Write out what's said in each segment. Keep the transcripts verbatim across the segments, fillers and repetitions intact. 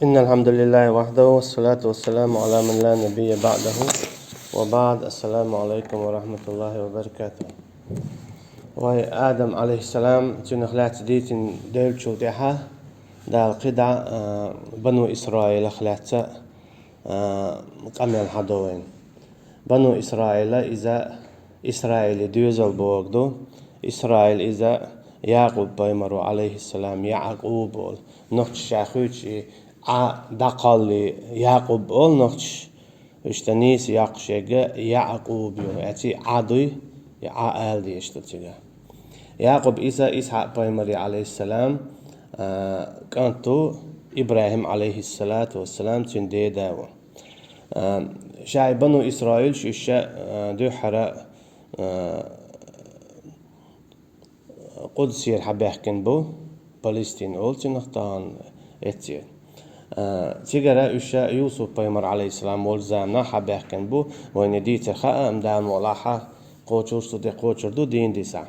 إن الحمد لله وحده والصلاة والسلام على من لا نبي بعده وبعد. السلام عليكم ورحمة الله وبركاته. Вай Адам, алейхиссалам, цунах лаьцна дийцина девллачул тӀаьхьа Дала кхидӀа, а, Бану Исраилах лаьцна, а, къамел хьадо вайна. Бану Исраила иза Исраиле доьзал богӀу ду. Исраил иза Якъуб пайхамаро, алейхиссалам, Яъкъуб олу. Нохчаша хуьйцуш и Ӏа дӀакхалли Якъуб олу нохчаша. Иштта нийса йоккхуш ерг Яъкъуб ю. Эций Ӏа дуй, и Ӏа ала дезаш ду цигахь. Якъуб иза Исхьакъ пайхамаре, алейхиссалам, а, кӀант ву, ИбрахӀим, алейхиссалату вассалам, цуьнан деда ву. А, шай Бану Исраилаш уьш ша, а, дуьххьара, а, Къудсера хьабаьхкина бу, Палестина олу цунах тахана эццера. А, цигара уьш ша Юсуп пайхамар, алейхиссалам, волчу заманахь хьабаьхкина бу, вайна дийцар хаьа, амма Дала мукъалахь кхочуш цу тӀе кхочур ду дийна дисахь.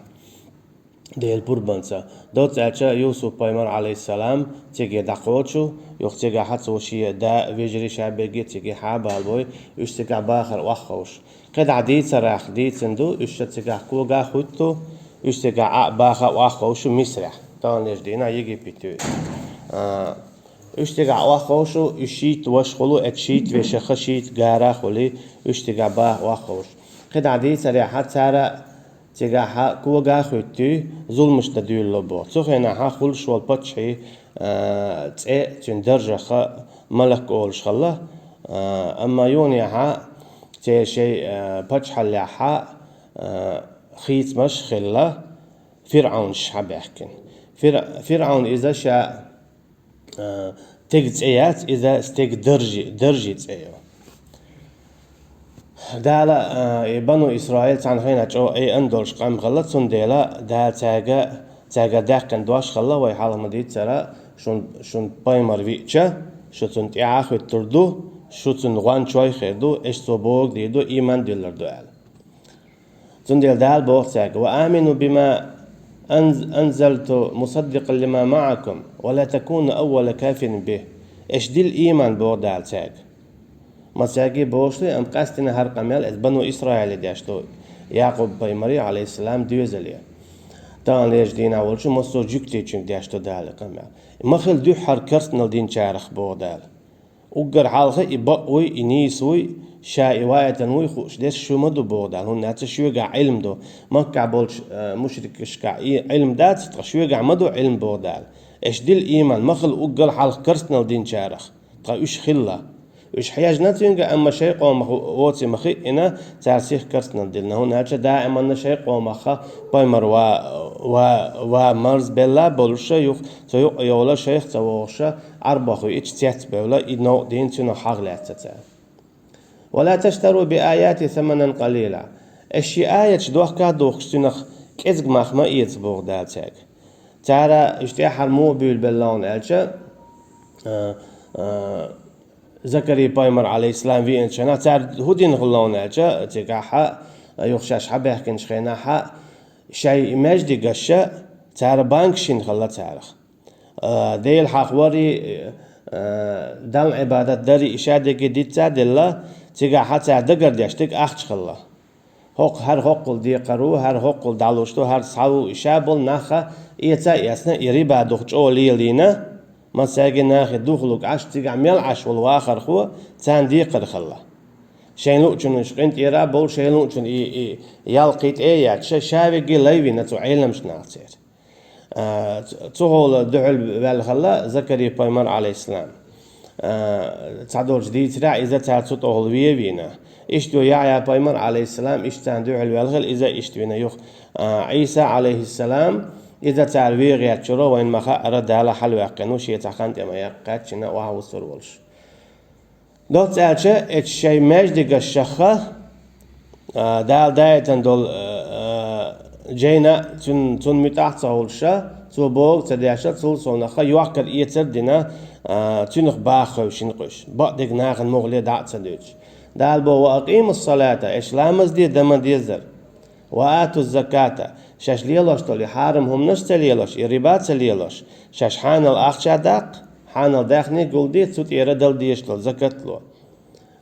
Делан пурбанца. Доцца аьлча, Юсуп пайхамар, алейхиссалам, цига дӀакхочу, юха цигахь цо шен да, вежарий ша берриге цига хьабалабой, уьш цигахь бахар охьаховшу. КхидӀа дийцарехь дийцина ду, уьш ша цигахь кога а хӀутту, уьш цигахь Ӏа а баха а охьаховшу Мисрехь. Таханлерчу дийнахь Египет ю. А, уьш цигахь охьаховшу, уьш шийтта ваша хуьлу, эцу шийтта вешаха шийтта гара хуьлий, уьш цигахь баха охьаховшу. КхидӀа дийцарехь цара цигахь кога а хӀуьттуьй, зуламаш дан дуьйлало боху. Цу хенахь хуьлуш волу паччахьий, а, цӀе цуьнан даржах Малак олуш хилла, а, амма юханехь церан шайн, а, паччахьаллехь, а, хийцамаш хилла, ФирӀавнаш хьабаьхкина. Фир-, ФирӀавн иза ша а, стеган цӀе яц, иза стеган даржи-, даржийн цӀе ю. Дала, а, и Бану Исраил цхьана хенахь чӀогӀа айина долуш къам хилла, цундела Дала цаьрга, цаьрга даьккхина дош хилла, вай хьалха ма-дийццара, шун, шун пайхамар веъча, шу цунна тӀаьхьа а хӀуьттур ду, шу цунна гӀончой хир ду, аша цо бохург дийр ду, ийман диллур ду аьлла. Цундела Дала боху цаьрга: «Ва амину бима анз-, анзалту мусаддикъан лима маӀакум, ва ла такуну аввала кафирин бихӀ». Аша дилла ийман, боху Дала цаьрга. Ма цаьрга бохуш ду, амма къаьстина хӀара къамел иза Бану Исраиле деш ду, Якъуб пайхамаре, алейхиссалам, доьзале. Таханлерчу дийнахь волчу массо а жуьгтичуьнга деш ду Дала къамел. Ма хила дуьххьара керстанал динчарах, боху Дала. Уггар хьалха и бакъ вуй, и нийса вуй, ша и ваийтина вуй хууш дерш шу ма ду, боху Дала, хӀунда аьлча шуьгахь Ӏилма ду. Маккахь болчу, э, мушрикашкахь и Ӏилма дац, ткъа шуьгахь ма ду Ӏилма, боху Дала. Аша дилла ийман, ма хила уггар хьалха керстанал динчарах, ткъа уьш хилла. Уьш хьежна цуьнга, амма шайн къомах воций ма хиъна, цара сиха керстанал диллина, хӀунда аьлча даиманна шайн къомах пайхамар ва-, ва-, ва марзбелла болуша юха, цу юкъа йовла шайх ца вогӀуша, Ӏарбах веъча цецбевлла, и новкъа дийна цуьнах хьагӀ лаьцна цара. «Ва ла таштару би аяти саманан къалила». Аша шен аяташ дохка а духкуш, цуьнах кӀезиг мах ма эца, боху Дала цаьрга. Цара уьш тӀаьххьара муха буьйлабелла хьуна аьлча, а, а, Закарий пайхамар, алейхиссалам, веанчу хенахь, цара хӀун дина хилла хьуна аьлча, цигахь, юха шаьш хьабаьхкинчу хенахь, шайн маьждигаш цара банкаш йина хилла царах. А, Дела хьахавари, а, Далла Ӏибадат дари и шадерриге дицца а делла, цигахь цара дагардеш дерг ахча хилла. ХӀокху, хӀара хӀокхул декхар ву, хӀара хӀокхул дӀалуш ду, хӀара схьаву, и ша болу нах эца а эцна, и риба дукха чӀогӀа лелийна, массаьрга нахе духалург Ӏаш, цигахь мел Ӏаш волу вахархо, царна декхар хилла. Шайн луучунна уьш къинтӀера а бовлу, шайн луучунна и, и ялкхий тӀе а етташ, ша, ша верриге лайвина цу Ӏеламчу наха церан. А, ц-, цу хьоле дуьхьал ваьлла хилла Закарий пайхамар, алейхиссалам. А, цхьадолчу дийцарехь, иза цара цу тӀехула вен а вийна. Иштта ю Яхьъя пайхамар, алейхиссалам, иштта царна дуьхьал ваьлла хилла, иза иштта вина юха. А, Ӏийса, алейхиссалам, иза цара вен гӀертачуьра вайна ма-хаъара, Дала хьалаваьккхина ву, шен цхьа хан тӀе ма яккхаьччина, охьавуссур волуш. Доцца аьлча, эцу шайн маьждигашха, а, Дала даийтина долу, а, а, жайна цун-, цунна муьтӀахь а ца хуьлуша, цо бохург а ца деша, цул совнаха йохкар-эцар а дина, а, цуьнах баха хевшина кхуьш, бакъдерг нахана муххале дӀа а ца дуьйцуш. Дала боху: «Ва акъимус салата», аша ламаз де, дан ма дезара. «Ва атуз заката», шаьш лелош долу и хьарам хӀуманаш а ца лелош, и риба а ца лелош, шаьш хьанал ахча даккха, Ӏанал даьхни гулде, цу тӀера дала дезаш дола закат ло.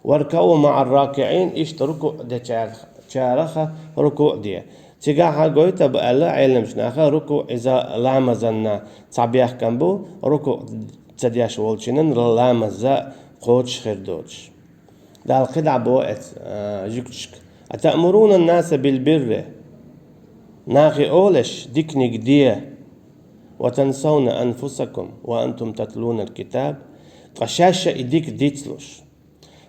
«واركعوا مع الراكعين», иштта рукуӀ дечар-, чараха рукуӀ де. Цигахьа гойту ба аьлла Ӏеламчу наха, рукуӀ иза ламазанна цхьа бехкам бу, рукуӀ ца деш волчунна ламаз кхочуш хир доцуш. Дала кхидӀа бо эц, а, жуьгташка: «أتأمرون الناس بالبر», нахе олуш диканиг де, «وتنسون أنفسكم وأنتم تتلون الكتاب», ткъа шаьш а и дика дицлуш.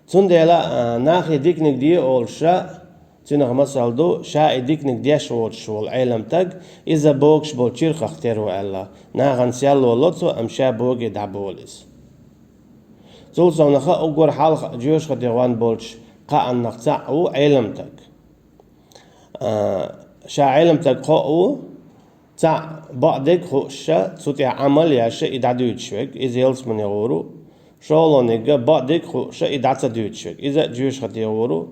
Цундела, а, нахе диканиг де олуш ша, цуьнах масал ду, ша и диканиг деш воцуш волу Ӏелам таг, иза богуш болу чирхах тера ву аьлла. Нахана сел лоло цо, амма ша боге дӀаболу иза. Цул совнаха уггар хьалха жоьжахати гӀон болчу кхааннах цхьаъ ву Ӏелам таг. А, ша Ӏелам таг кхоъ ву, цхьаъ бакъдерг хууш ша, цу тӀехь Ӏамал еш ша, и дӀадуьйцуш верг, иза ялсамане гӀур ву. ШолгӀаниг бакъдерг хууш ша, и дӀа ца дуьйцуш верг, иза а жоьжахати гӀур ву.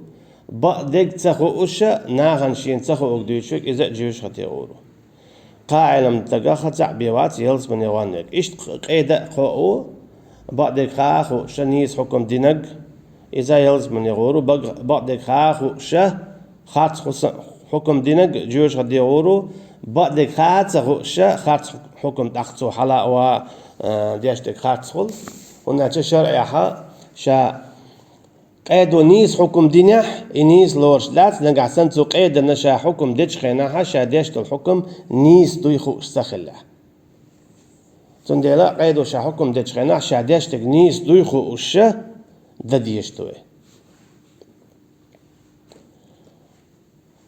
Бакъдерг ца хууш ша, нахана шена ца хуург дуьйцуш верг, иза а жоьжахати гӀур ву. Кхаа Ӏелам тагах цхьаъ бен вац ялсамане гӀон верг. Иштта къеда а кхоъ ву, бакъдерг хаа а хууш ша, нийса хьукам динарг, иза ялсамане гӀур ву, бакъдерг хаа а хууш ша, харц хӀуса-, хьукам динарг жоьжахати гӀур ву, бакъдерг хаа а ца хууш ша, харц хьукам тӀаккха цо хьала а ван, а, деш дерг харц хуьлу. ХӀунда аьлча шарӀехь ша къедо нийса хьукам динехь, и нийса лоруш дац, нагахь санна цу къедана ша хьукам дечу хенахь, ша деш долу хьукам нийса дуй хууш ца хиллехь. Цундела къедо ша хьукам дечу хенахь, ша деш дерг нийса дуй хууш ша, дан дезаш ду вай.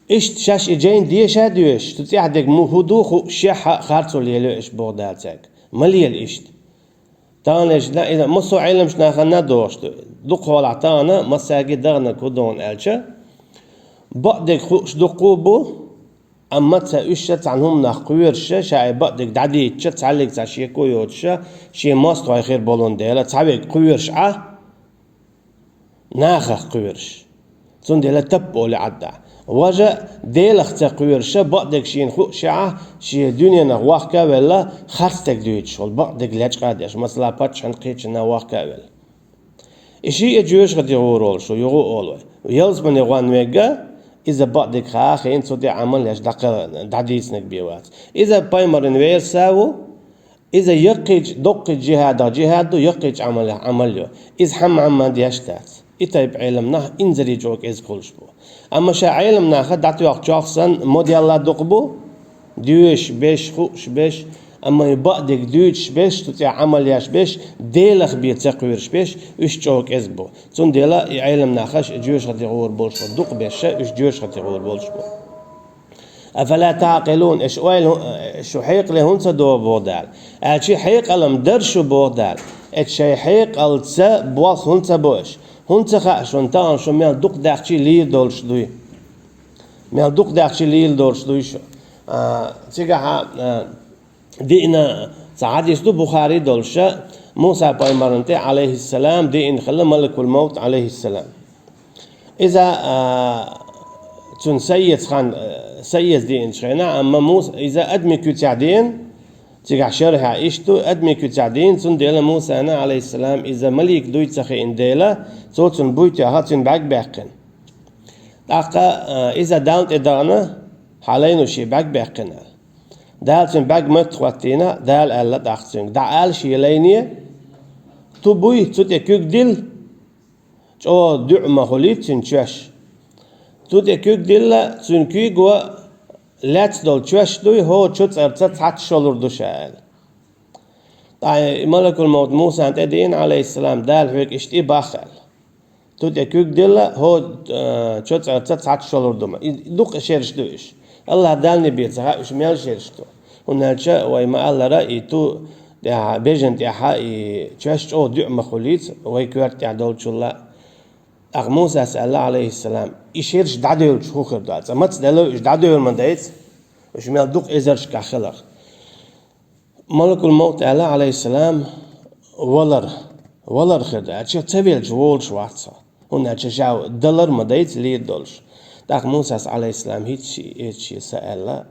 Иштта шаьш и жайна деша а доьшуш, цу цӀехь дерг муха ду хууш шехь а харцо лелайо аша боху Дала цаьрга. Ма лела иштта. Тахана иштта, иза массо а Ӏеламчу нахана а догӀуш ду. Дукхахьолахь тахана массаьрга а даханарг хӀун ду аьлча, бакъдерг хууш дуккха а бу, амма ца уьш ша цхьана хӀуманах кхоьруш ша, ша и бакъдерг дӀадийцича, цхьаьллиг цхьа шеко йоцуш ша, шен мостагӀий хир болун дела, цхьаверг кхоьруш Ӏа, нахах кхоьруш. Цундела тапп олу Ӏадда. Важа Делах ца кхоьруш ша, бакъдерг шена хууш ша, шен дуьненах вохка а велла, харцдерг дуьйцуш волу, бакъдерг лечкъа а деш, масала, паччахьан кхечанна вохка а велла. И шиъ а жоьжахати гӀур волуш ву, юха а олу вай. Ялсамане гӀон верг, иза бакъдерг хаа а хиъна, цу тӀе Ӏамал еш дӀакхел-, дӀадийцинарг бен вац. Иза пайхамаран верас а ву, иза яккхийчу, доккхийчу жихӀадах жихӀад ду, яккхийчу Ӏамалех Ӏамал ю. Иза хьамма-хьамма деш дац. И тайпа Ӏелам нах инзаре чӀогӀа кӀезиг хуьлуш бу. Амма ша Ӏелам наха дӀатоьхначохь санна, мо делла дукха бу, доьшуш беш, хууш беш, амма и бакъдерг дуьйцуш беш, цу тӀехь Ӏамал еш беш, Делах бен ца кхоьруш беш, уьш чӀогӀа кӀезиг бу. Цундела и Ӏелам нах аша жоьжахати гӀур болуш бу, дукха беш ша, уьш жоьжахати гӀур болуш бу. «أفلا تعقلون», аша ойла, шу хьекъале хӀунда ца до боху Дала. Аьлча хьекъал-м дара шу боху Дала. Эцу шайн хьекъалца болх хӀунда ца бо аша. ХӀунда ца хаьа шуна тахана шу мел дукха даьхчий лийр долуш дуй? Мел дукха даьхчий лийр долуш дуй шу? А, цигахьа, а, диъна цхьа хьадис ду Бухари долуш, Муса пайхамарна тӀе, алейхиссалам, диъна хилла малакул-мовт, алейхиссалам. Иза, а, цунна са эца хан, а, са эца диъначу хенахь, амма Муса, иза адамийн куьцехь диъна, цигахь шархьехь иштта ду, адамийн куьцехь диъна, цундела Мусана, алейхиссалам, иза малик дуй ца хиъна дела, цо цунна буй тоьхна, цуьнан бӀаьрг баьккхина. ТӀаккха, а, иза Далла тӀе дахана, хьан лайно шен бӀаьрг баьккхина аьлла. Дала цуьнан бӀаьрг моьтту хӀоттийна, Дала аьлла тӀаккха цуьнга: «ДӀаала шен лайне, ту буй, цу тӀе куьг дилла, чӀогӀа дуьӀа ма хуьлийла цуьнан чоьш. Цу тӀе куьг дилла, цуьнан куьйго лаьцна долу чоьш дуй, хӀокху чоцӀарца цхьацца шолур ду ша», — аьлла. ТӀаккха и малакул-мовт Мусана тӀе диъна, алейхиссалам, Дала хьоьга иштта и боху аьлла. Цу тӀе куьг дилла, хӀокху, а, чоцӀарца цхьацца шолур ду ма. И дукха шераш ду уьш. АллахӀ Далла бен ца хаьа уьш мел шераш ду. ХӀунда аьлча вай ма-аллара, и ту тӀехь, бежан тӀехь и чоьш чӀогӀа дуьӀа ма хуьлийла, вай коьрта тӀехь долчул а. ТӀаккха Мусас аьлла, алейхиссалам: «И шераш дӀадевлча хӀун хир ду?» — аьлла. Цкъа маца дело уьш дӀадевла ма дайца, уьш мел дукха эзаршкахь хиларх. Малакул-мовт аьлла, алейхиссалам: «Валар, валар хир ду, аьлча ца велча волуш вац хьо. ХӀунда аьлча ша далар ма дайца лийр долуш». ТӀаккха Мусас, алейхиссалам, хӀинца шен эца шен са аьлла,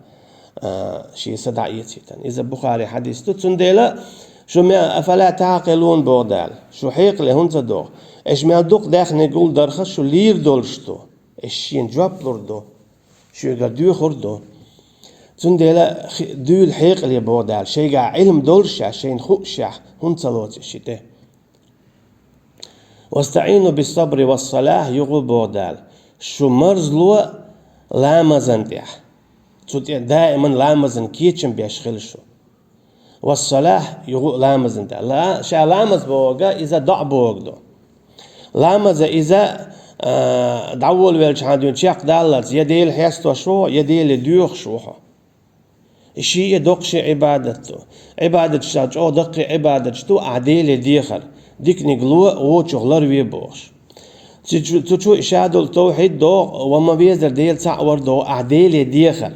а, шен са дӀаэцийтина. Иза Бухари хьадис ду. Цундела Шу мел, афала таӀкъилун боху Дала. Шу хьекъале хӀунда ца догӀу? Аша мел дукха даьхни гулдарх шу лийр долуш ду. Аша шена жоп лур ду. Шуьгара доьхур ду. Цундела хи-, дуьйла хьекъале боху Дала. Шайгахь Ӏилма долушехь, шайна хуушехь, хӀунда ца лоцу ши тӀе? «ВастаӀину бис-сабри вас-салахь», юха боху Дала. Шу марзло ламазан тӀехь. Цу тӀе даиман ламазан кечам беш хила шу. «Вас-салахь», юха ламазан тӀехь. Ла-, ша ламаз бохург, иза доӀа бохург ду. Ламаза иза, а, дӀаволавелчахьана дуьйна чекхдаллалц, я Дела хестош ву, я Деле доьхуш ву хьо. И шиъ а доккха ши Ӏибадат ду. Ӏибадаташца чӀогӀа даккхий Ӏибадаташ ду ахь Деле дехар. Диканиг ло, вочух ларве бохуш. Цу чу, цу чу и шадолу тавхьид догӀу, ва ма везара Дела цхьаъ вар догӀу ахь Деле дехар.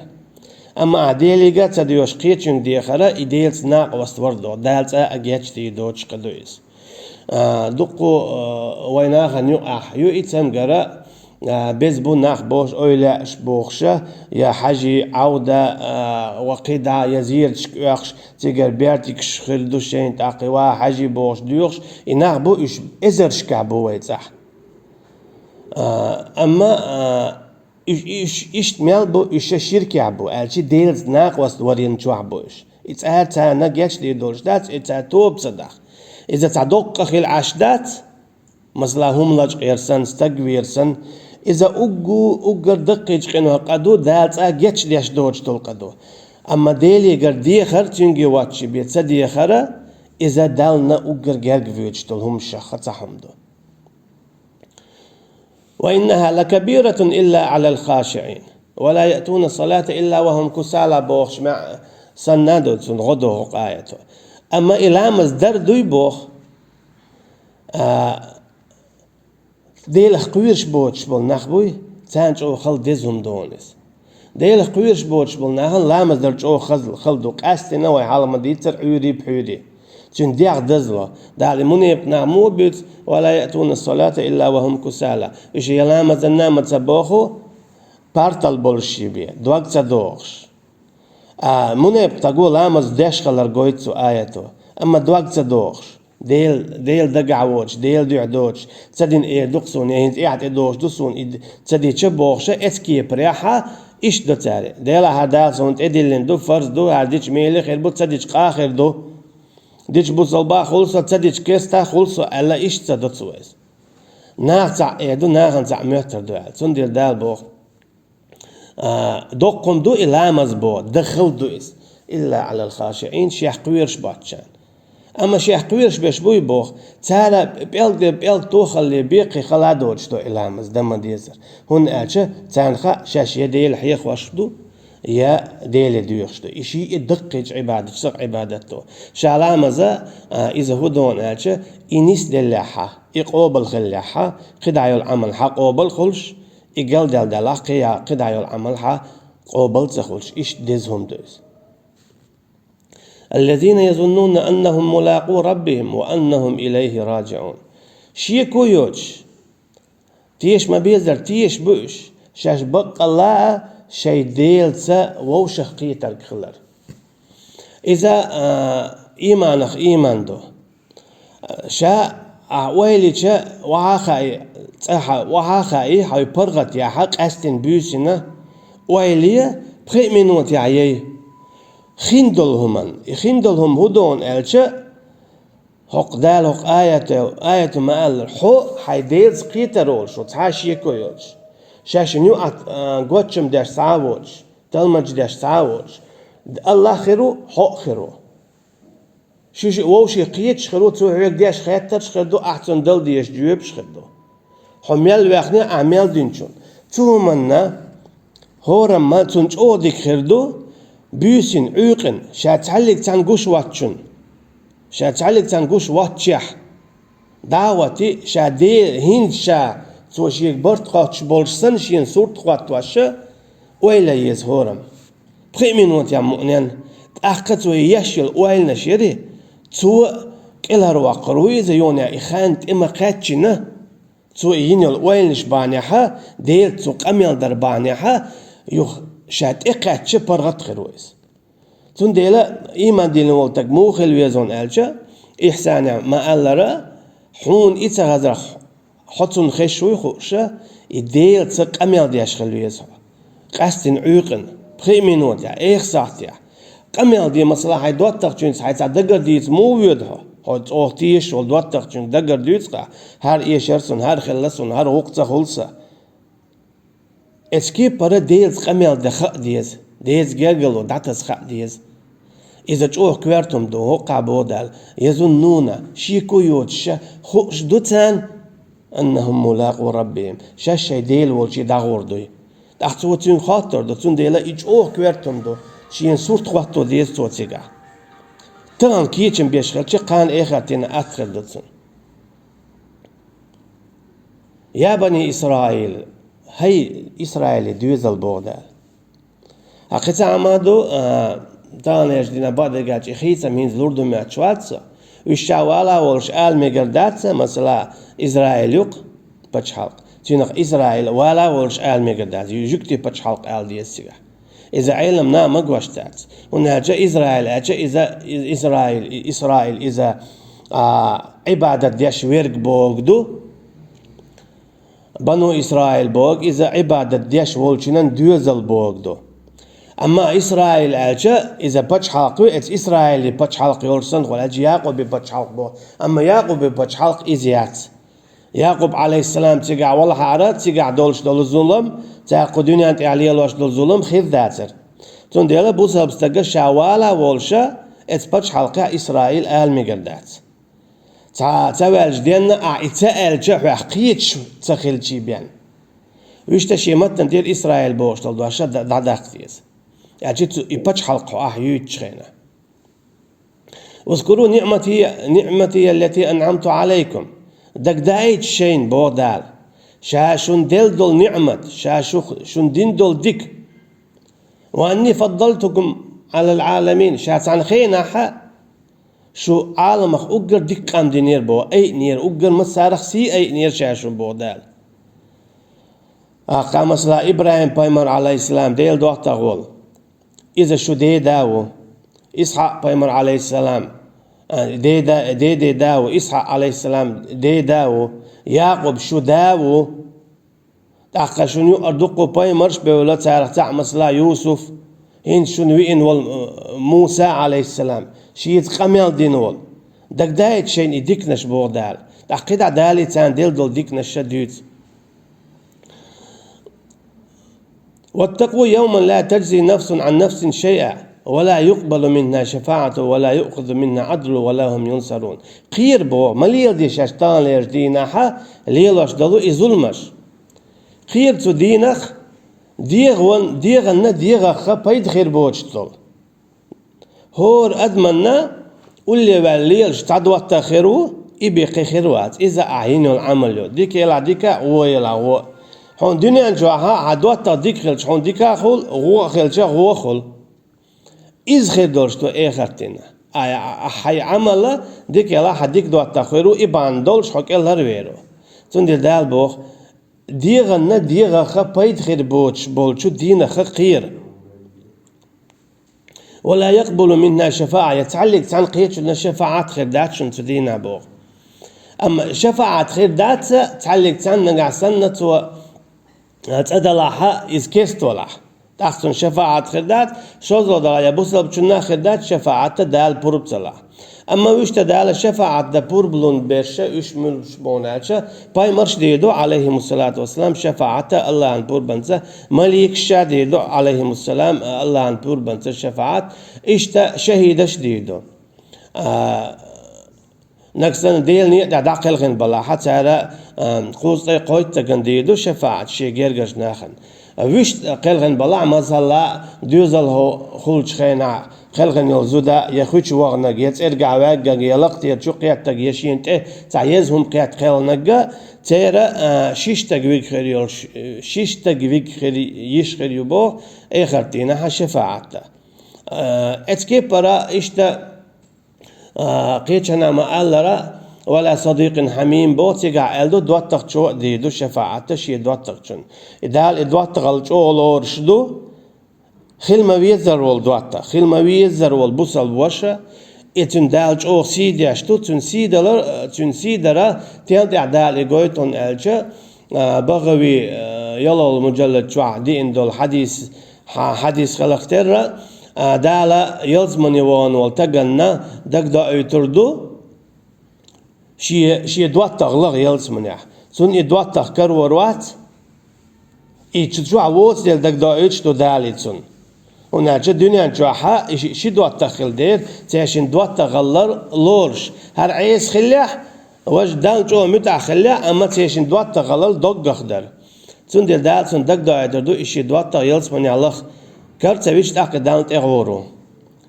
Амма ахь Деле а ца доьхуш кхечуьнга дехара, и Делаца накъост вар догӀу, Дала цкъа а гечдийр доцуш кхин ду иза. А, дуккха, а, вайн нахана юкъахь ю и цамгар, а, беза бу нах бохуш, эвлаяаш бохуша, я хьажий, Ӏовда, а, ва кхидӀа, я зераташка оьхуш, цигара бертигаш хир ду шайна тӀаккха, ва хьажий бохуш доьхуш, и нах бу, уьш эзаршкахь бу вай цӀахь. А, амма, а, Уьш, уьш иштта мел бу, уьш ширкехь бу, аьлча Делаца накъост варина чохь бу уьш. И цара царна гечдийр долуш дац, и цара тоба ца дахь. Иза цхьа доккха хила Ӏаш дац, масала, хӀума лачкъера санна, стаг вера санна. Иза уггу, уггар даккхийчу къинойх къа ду, Дала цкъа гечдеш доцуш долу къа ду. Амма Делегара дехар, цуьнге воцчу бен ца дехара, иза Далла уггар герга воьдуш долу хӀуманашах цхьа хӀума ду. «Ва иннаха лакабиратун илла алал хашиин, ва ла яътуна салата илла ва хум кусала», бохуш маьӀ санна а ду цунна гӀо доху аято. Амма и ламаз дар дуй боху, а, Делах кхоьруш боцуш болу нах буй, царна чӀогӀа хала деза хӀума ду иза. Делах кхоьруш боцуш болу нахана ламаз дар чӀогӀа хазла, хала ду, къаьстина вай хьалха ма дийццара Ӏуьйрий-пхьуьйрий. Цуьнан дегӀ дазло. Дала и мунепакъ нах муха буьйцу, «Ва ла яътуна салата илла ва хум кусала». Уьш я ламазанна а ма ца боху, партал болуш ши бен, дог ца дохуш. А мунепакъ стаго ламаз деш хилар гойту цу аято, амма дог ца дохуш. Дела, Дела дагахь воцуш, Дела дуьхьа доцуш, ца дина эр ду-кх суна, я хӀинца эхь тӀедогӀуш ду суна, и д-, ца дича бохуша, эцу кепарехьа, иштта до цара. Делахь хӀара Дала суна тӀедиллина ду, фарз ду, хӀара дича меле хир бу, ца дича къа хир ду. Дича бусалба хуьлу со, ца дича керста хуьлу со, аьлла, иштта ца до цо иза. Наха цхьаъ эр ду, нахана цхьаъ моьттур ду аьлла. Цундела Дала боху, а, доккха хӀума ду и ламаз боху, дахал ду иза. Илла алал хашиин, шех кхоьруш боцчарна. Амма шех кхоьруш берш буй боху, цара пӀелг, пӀелг тохалле беккхий хала доцуш до и ламаз, дан ма дезара. ХӀунда аьлча царна хаьа, шаьш я Дела хьехош ду, я Деле доьхуш ду. И шиъ а даккхийчу Ӏибадаташца цхьа Ӏибадат ду. Ша ламаза, а, иза хӀун ду аьлча, и нисделлехьа, и къобал хиллехьа, кхидӀа йолу Ӏамал хьан къобал хуьлуш, и галдаьлла делахь, кхи-, кхидӀа йолу Ӏамал хьан къобал ца хуьлуш, иштта деза хӀума ду иза. «Аллазина язуннуна аннахум мулакъу раббихим ва аннахум илайхи раджиун». Шеко йоцуш, теша ма безара, теша бу уьш, шаьш баккъалла а шайн Делаца вовшах кхетарг хилар. Иза, а, ийманах ийман ду. Ша ахь ойла йича, охьа а хаий, цӀахь охьа а хаий, хьайн паргӀат яхьа, къаьстина буьйсина, ойла е, пхи а минот яхьа яй. Хин долу хӀуманна. И хин долу хӀума хӀун ду аьлча, хӀокху Дала хӀокху аято, аято ма-аллара, хьо хьайн Делаца кхетар волуш ву, цхьа а шеко йоцуш. Шаьш юкъахь, а, гоччам деш цхьа а воцуш, талмаж деш цхьа а воцуш. Аллах хир ву, хьо а хир ву. Шу-шу вовшех кхеташ хир ву, цо хьоьга деш хеттарш хир ду, ахь цунна дала дезаш жоьпаш хир ду. Хьо мел ваьхна, ахь мел динчунна. Цу хӀуманна хӀорамма цунна чӀогӀа дика хир ду, буьйсина, Ӏуьйкъина, ша цхьаьллиг цхьаьна гуш воцчунна. Ша цхьаьллиг цхьаьна гуш воцчехь, дӀа а хӀоттий, ша де-, хӀинца ша, цо шега барт хоттуш болуш санна, шена сурт а хӀоттош, ойла е еза хӀорамма. Пхи а минот ян мукъанен, тӀаккха цо еш йолу ойланаш яри, цо кӀелхьарвоккхур ву иза йоне, и хан тӀе ма кхаьччина, цо и йина йолу ойланаш бахьанехьа, Делаца цо къамел дар бахьанехьа, юха ша тӀекхаьчча паргӀат хир ву иза. Цундела иман диллина волу стаг муха хила веза хьуна аьлча, Ихьсана ма-аллара, хьуна и ца хазарх, хьо цунна хезаш вуй хууш, и Делаца къамел деш хила веза хьо. Къаьстина Ӏуьйкъана, пхи минотехь, эха сахьтехь. Къамел де, масала, хьайн доттагӀчуьнца хьайн цхьа дагар дийца муха воьду хьо? Хьо цӀогӀа тешаш волу доттагӀчуьнга дагар дуьйцу-кх, хӀара эшар суна, хӀара хилла суна, хӀара гӀуллакх ца хуьлу сан. Эцу кепара Делаца къамел дан хаа деза, Делаца гергарло дӀатаса хаа деза. Иза чӀогӀа коьрта хӀума ду, хӀокхахь боху Дала, язуннуна, шеко йоцуш, хууш ду царна, аннахум мулакъу раббихим, шаьш шайн Дела волчу дӀагӀур дуй. ТӀаккха цо цуьнга хоттур ду, цундела и чӀогӀа коьрта хӀума ду, шена сурт хӀотто деза цо цигахь. Тахана кечам беш хилча, кхана эхартина атта хир ду цунна. Я бани Исраил, хӀай Исраилан доьзал, боху Дала. Кхин цхьа хӀума ду, а, таханлерчу дийнахь бакъдерг аьлча, и хийцам хӀинца лур ду моьттуш вац со. Уьш ша вала а волуш ала мегар дац, масала, Израиль ю-кх пачхьалкх. Цуьнах Израиль вала а волуш ала мегар дац, жуьгтийн пачхьалкх ала деза цигахь. Иза Ӏелам наха магош дац. ХӀунда аьлча Израиль аьлча иза, Израиль, Исраиль иза, а, Ӏибадат деш верг бохург ду. Бану Исраил бохург иза Ӏибадат деш волчунан доьзал бохург ду. Амма Исраил аьлча, иза пачхьалкх ю, эцу Исраилан пачхьалкх йолуш санна хуьлу, аьлча Якъубан пачхьалкх боху. Амма Якъубан пачхьалкх иза яц. Якъуб, Ӏалайхиссалам, цигахь валахьара, цигахь долуш долу зулам, цара кху дуьнен тӀехь лелош долу зулам хир дацара. Цундела бусалба стага ша вала а волуша, эцу пачхьалкхехь Исраил ала мегар дац. Цхьа ца ваьлча денна, ахь и ца аьлча, хьоьх кхеташ ца хилчий бен. Вуьшта шен маттана тӀера Исраил бохуш долу дош д-, дӀадаккха деза. Аьлча цу и пачхьалкх хьо ахь юьйцучу хенахь. Узкуру ниъмати, ниъмати аллати анъамту Ӏалайкум. Дагадаийта шайна, боху Дала, ша шуна делла долу ниъмат, ша шух-, шуна дина долу дика. Ва анни фаддалтукум Ӏалал Ӏаламин. Ша цхьана хенахь шу Ӏаламах уггар дика къам динера, боху, айинера, уггар массарах сий айинера ша шуна, боху Дала. Аккха, масала, ИбрахӀим-пайхамар, Ӏалайхиссалам, Делан доттагӀа волу. Иза шу деда ву. Исхьакъ-пайхамар, Ӏалайхиссалам, а, деда, деде да ву. Исхьакъ, Ӏалайхиссалам, деда ву. Якъуб шу да ву. ТӀаккха шуна юкъара дуккха пайхамарш а бевлла, царах цхьаъ, масала, Юсуф, хӀинца шуна виъна волу, э, Муса, Ӏалайхиссалам, шеца къамел дина волу. Дагадаийта шайна и диканаш, боху Дала. ТӀаккха кхидӀа Дала царна делла долу диканаш ша дуьйцу. Ваттакъу явман ла таджзи нафсун Ӏан нафсин шайъа, ва ла юкъбалу минха шафаӀатун, ва ла юъхазу минха Ӏадлун, ва ла хӀум юнсарун. Кхера, боху, ма леладе шаьш таханлерчу дийнахь лелош долу и зуламаш. Кхера цу дийнах, дегӀан-, дегӀанна дегӀах пайда хир боцуш долу. ХӀора адаманна улле ваьлла лелаш цхьа доттагӀа хир ву, и беккхий хир вац. Иза ахь йина йолу Ӏамал ю. Дика елахь дика, гӀо елахь гӀо. Хьуна дуьнен чохь хьан доттагӀа дика хилча, хьуна дика а хуьлу, гӀо а хилча, гӀо а хуьлу. Иза хир долуш ду эхартина. Ай, а, а, хьайн Ӏамал дика елахь, хьан дика доттагӀа хир ву, и бахьана долуш хьо кӀелхьарвер ву. Цундела Дала боху, дегӀанна дегӀах пайда хир боцуш болчу дийнах кхера. Ва ла юкъбалу минха шафаӀа, я цхьаллиг цхьаьна кхечунна шафаӀат хир дац шуна цу дийнахь, боху. Амма шафаӀат хир дац цхьаллиг цхьаьна, нагахь санна цо, а, цӀа далахь, иза кест валахь. ТӀаккха цунна шафаӀат хир дац, шозлагӀа далахь я бусалбачунна хир дац шафаӀат, Дала пурба ца лахь. Амма вуьшта Дала шафаӀат дан пурба лун берш, уьш муьлш бу аьлча, пайхамарш дийр ду, Ӏалайхимуссалату вассалам, шафаӀат Аллахьан пурбанца, маликаш а дийр ду, Ӏалайхимуссалам, Аллахьан пурбанца шафаӀат, иштта шахӀидаш дийр ду. А, нагахь санна Делан некъа тӀехь дӀакхелхина балахь, цара, а, кхузткъе кхойтта стагана дийр ду шафаӀат шен гергарчу нахана. Вуьшта кхелхина балахь, масала, доьзал ху-, хуьлучу хенахь кхелхина йолу зуда, я хуьчу ваханарг, я цӀергахь ваьгнарг, я лакхара чу кхеттарг, я шена тӀе цхьа еза хӀума кхетта кхелхинарг, церан, а, ши стаг вига хир йолуш, ши стаг вига хир, йиш хир ю боху, эхарт дийнахь шафаӀат дан. А, эцу кепара иштта А, кхечанхьа ма-аллара, ва ла садикъин хьамим боху, цигахь аьлла ду, доттагӀчо а дийр ду шафаӀат шен доттагӀчунна. И Дала и доттагӀалла чӀогӀа лоруш ду, Хила ма везар волу доттагӀа, хила ма везар волу бусалба ваша, и цуьнан Дала чӀогӀа сий деш ду, цуьнан сий далар, цуьнан сий дара, тел тӀехь Дала и гойту хьуна аьлча, а, БагӀави, а, ялхалгӀа мужаллад чохь диъна долу хьадис, хьа-, хьадис хиларх терра, а, Дала ялсамане вахана волу стаганна дагадоуьйтур ду, шен, шен доттагӀа лаха ялсаманехь. Цунна и доттагӀа карор вац, и цу чохь воцу дела дагадоуьйтуш ду Дала и цунна. ХӀунда аьлча дуьнен чохь и ши, ши доттагӀа хилла дера, цаьршинна доттагӀаллар лоруш. ХӀара Ӏеса хиллехь, важа Далла чӀогӀа муьтӀахь хиллехь, амма цаьршинна доттагӀаллар доггах дара. Цундела Дала цунна дагадоуьйтур ду, и шен доттагӀа ялсаманехь лаха. Кара ца вича тӀаккха Далла тӀегӀур ву.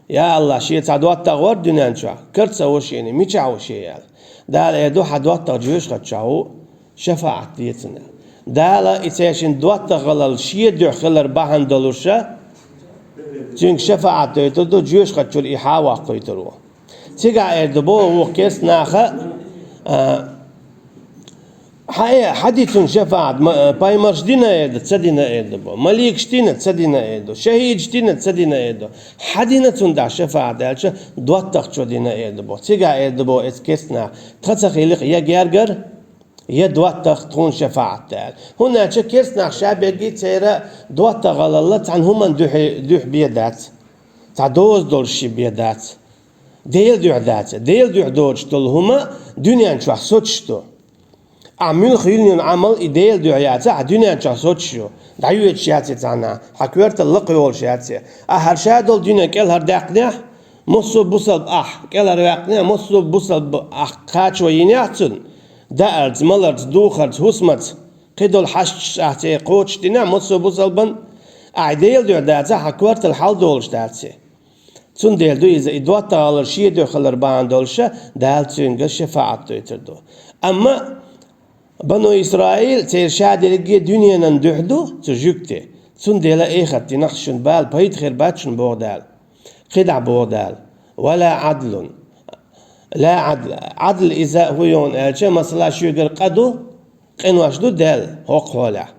Я АллахӀ, шен цхьа доттагӀа вара дуьнен чохь, кара ца ву шена, мичахь ву шен аьлла. Дала эр ду, хьан доттагӀа жоьжахати чохь ву, шафаӀат де цунна. Дала и цаьршинна доттагӀаллал шен дуьхьа хилар бахьана долуша, цуьнга шафаӀат дойтур ду, жоьжахати чуьра и хьа а ваккхуьйтур ву. Цигахь эр ду боху вукху керста наха, а, Хьан, хьан ди цунна шафаӀат, ма-, пайхамарш дина эр ду, ца дина эр ду бо. Маликаш дина, ца дина эр ду. ШахӀидаш дина, ца дина эр ду. Хьан дина цунна тӀехь шафаӀат аьлча, доттагӀчо дина эр ду бо. Цигахь эр ду бо эцу керста наха: тхан ца хилира я гергара, я доттагӀа тхуна шафаӀат даьлла. ХӀунда аьлча керста нах ша берриге церан доттагӀаллал цхьана хӀуманна дуьхьа, дуьхьа бен дац. Цхьа доза долуш ши бен дац. Делан дуьхьа дац. Делан дуьхьа доцуш долу хӀума дуьнен чохь соцуш ду. Ахь муьлха йиллина Ӏамал и Делан дуьхьа яц, ахь дуьнен чохь соцуш ю. ДӀайоьдуш яц и цхьанна, хьан коьртал лакхайолуш яц и. Ахь хӀара ша долу дуьне кӀелхьардаккхинехь, массо а бусалба ахь кӀелхьарваьккхинехь, массо а бусалба ахь кхачо йинехь цунна, даарца, маларца, духарца, хӀусамаца, кхидолу хьашташ ахь цӀе кхочушдинехь, массо а бусалбан, ахь Делан дуьхьа дац, хьан коьртал хьал долуш дац и. Цундела ду иза, и доттагӀаллар шен дуьхьа хилар бахьана долуша, Дала цуьнга шафаӀат дойтур ду. Амма Бану Исраил, церан ша дерриге дуьненан дуьхьа ду, цу жуьгти. Цундела эхарт динах шуна бала пайда хир бац шуна боху Дала. КхидӀа боху Дала: «Ва ла Ӏадлун». Ла Ӏадл. Ӏадл иза хӀун ю аьлча, масала, шуьгара къа ду, къинош ду даьлла, хӀокху хьолехь.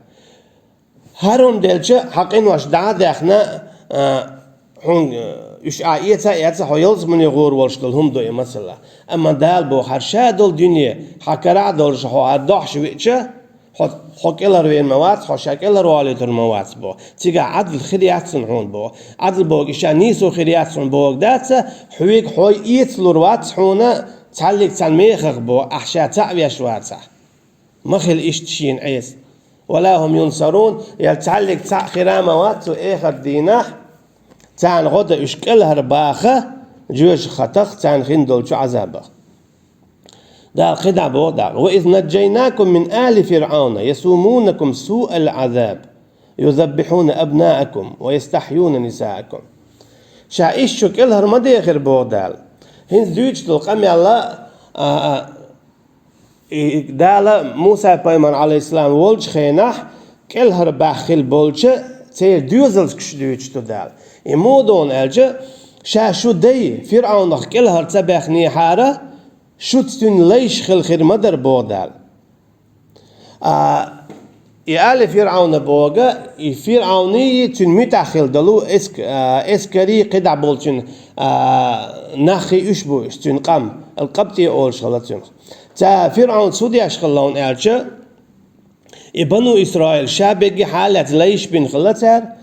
ХӀара хӀума делча, хьан къинош дӀа а даьхна, а, хьуна, а, уьш а эца а эца, хьо ялсамане гӀур волуш долу хӀума ду и, масала. Амма Дала боху, хӀара ша долу дуьне, хьан карахь а долуш, хьо хӀара дохьуш веача, хьо, хьо кӀелхьарвер ма вац, хьо ша кӀелхьарвалийтур ма вац боху. Цигахь Ӏадл хир яц цунна хьуна боху. Ӏадл боху, и ша нийсо хир яц хьуна боху дац, хьоьга хьо эцалур вац хьуна цхьаллиг цхьана мехах боху, ахь ша цхьаъ веш вацахь. Ма хила иштта шена Ӏеса. «Ва ла хӀум юнсарун», я цхьаллиг цхьаъ хир а ма вац цу эхарт дийнахь, царна гӀо дан уьш кӀелхьарбаха, жоьжахатах, царна хин долчу Ӏазабах. Дала кхидӀа боху дагӀа: «Ва из наджжайнакум мин али ФирӀавна ясумунакум суал Ӏазаб, юзаббихьуна абнаакум ва ястахьюна нисаакум». Ша иштта шу кӀелхьар ма дехира боху Дала. ХӀинца дуьйцуш долу къамел а, а, а, И Дала Муса пайхамар, алейхиссалам, волчу хенахь кӀелхьарбаьхна хилла болчу церан доьзалшка дуьйцуш ду Дала. И муха ду аьлча, ша шу дай ФирӀавнах кӀелхьара ца баьхнехьара, шуьца цуьнан лайш хила хир ма дара боху Дала. А, и али ФирӀавна боху, и ФирӀавний, цуьнан муьтӀахь хилла долу эск-, а, эскарий, кхидӀа болчун, а, наххий уьш бу уьш, цуьнан къам, ал-Къабтий олуш хилла цуьнах. Цара ФирӀавнас хӀун деш хилла аьлча, и Бану Исраил ша берриге хьалаьцна лайш бина хилла цара,